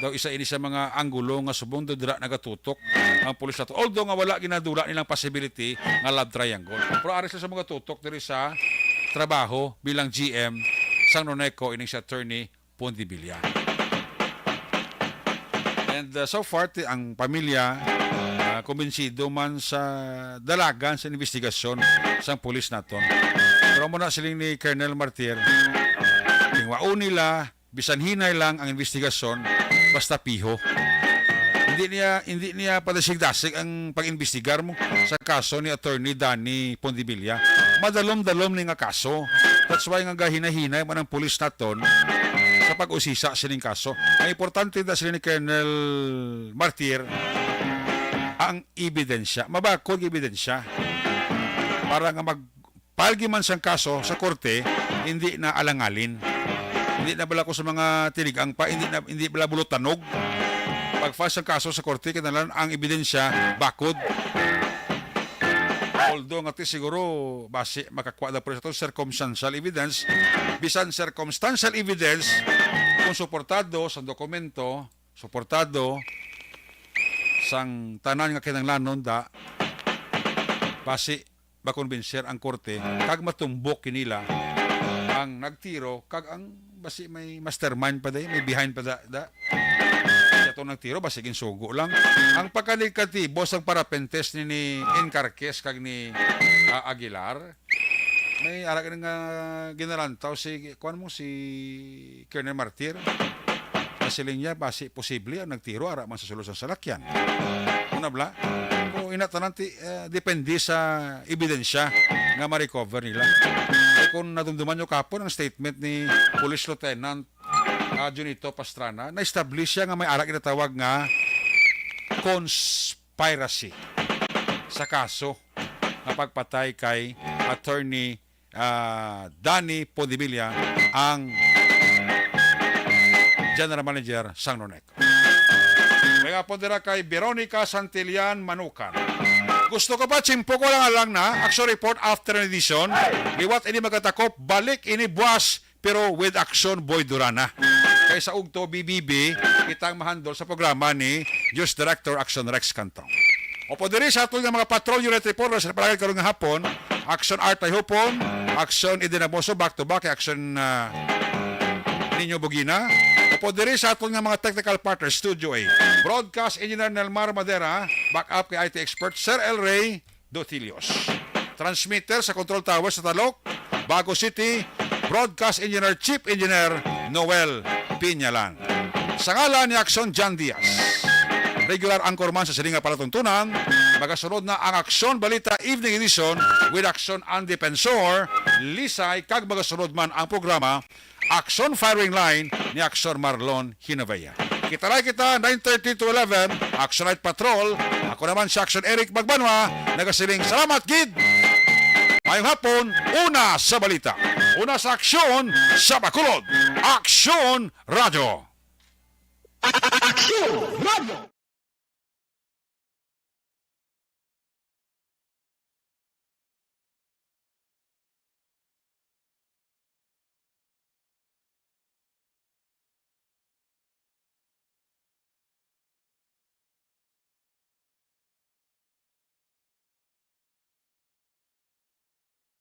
daw isa ini sa mga anggulo nga subong daw dira nagatutok ang pulis nato. Although nga wala ginadula nilang possibility nga love triangle. Pero ari sila sa mga tutok diri sa trabaho bilang G M sang Noneco, ining si Attorney Pontevilla. And, uh, so far, ti-, ang pamilya, uh, kumbinsido man sa dalagan sa investigasyon sang pulis naton. Pero amo na siling ni Colonel Martir, tingwaon nila, bisan hinay lang ang investigasyon, basta piho. Hindi niya, hindi niya padasig-dasig ang pag-imbestigar mo sa kaso ni Attorney Danny Pontevilla. Madalom-dalom ni nga kaso. That's why nga gahinay-hinay man ang pulis naton sa pag-usisa sining kaso. Ang importante na sila ni Colonel Martir ang ebidensya. Mabakod nga ebidensya para nga mag-, palgi man sang kaso sa korte, hindi na alangalin. Hindi na bala ko sa mga tinigang pa, hindi na, hindi bala bulutanog. Pag-file sang kaso sa korte, kinahanglan ang ebidensya bakod. Although nga ti siguro basi makakuha na po sa circumstantial evidence, bisan circumstantial evidence, kung suportado sa dokumento, suportado sang tanan nga kinahanglanon da, basi makumbinser ang korte kag matumbok kinila ang nagtiro kag ang basi may mastermind pa day, may behind pa da, da. Sa itong nagtiro, basi ginsugo lang. Ang pagkanegatibo sang parapentes ni, ni Encarquez kag ni, ah, Aguilar, may ara ka nga ginalantaw si, kuwan mo, si Colonel Martir. Nasiling niya, basi posible ang nagtiro ara man sa sulod sang salakyan. Una bala, pero ina tanan ti, eh, depende sa ebidensya nga ma-recover nila. Eh, kung nadumduman nyo kapon ang statement ni Police Lieutenant, ah, Junito Pastrana, na-establish siya nga may ara ginatawag nga conspiracy sa kaso nga pagpatay kay Attorney, ah, Danny Pontevilla, ang general manager sang Noneco. May nga po dira kay Veronica Santillan Manukan. Gusto ko pa, tsimpo ko lang alang na, Action Report Afternoon Edition. Liwat ini magatakop, balik ini buwas, pero with Action Boy Durana. Kay sa ugto, B B B, kita ang mahandol sa programa ni News Director Action Rex Cantong. Opo diri sa aton nga mga patrol unit reporters sa palagay karon nga hapon, Action Art Tayhupon, Action Eden Hermoso, back to back kay Action, ah, Nino Bugina. Opo diri sa aton nga mga technical partners, Studio A. Broadcast Engineer Nelmar Madera, back up kay I T expert Sir El Rey Dotilios. Transmitter sa Control Tower sa Talok, Bago City, Broadcast Engineer, Chief Engineer Noel Piñalan. Sa ngalan ni Action John Diaz, regular anchorman sa sining nga palatuntunan, magasunod na ang Action Balita Evening Edition with Action Andy Pensor, Lisay, kag magasunod man ang programa Action Firing Line ni Action Marlon Hinovea. Kita na kita, nine thirty to eleven, Action Night Patrol. Ako naman si Action Eric Magbanwa, nagasiling, salamat gid. Mayong hapon, una sa balita. Una sa aksyon, sa Bacolod. Action Radio. Action Radio.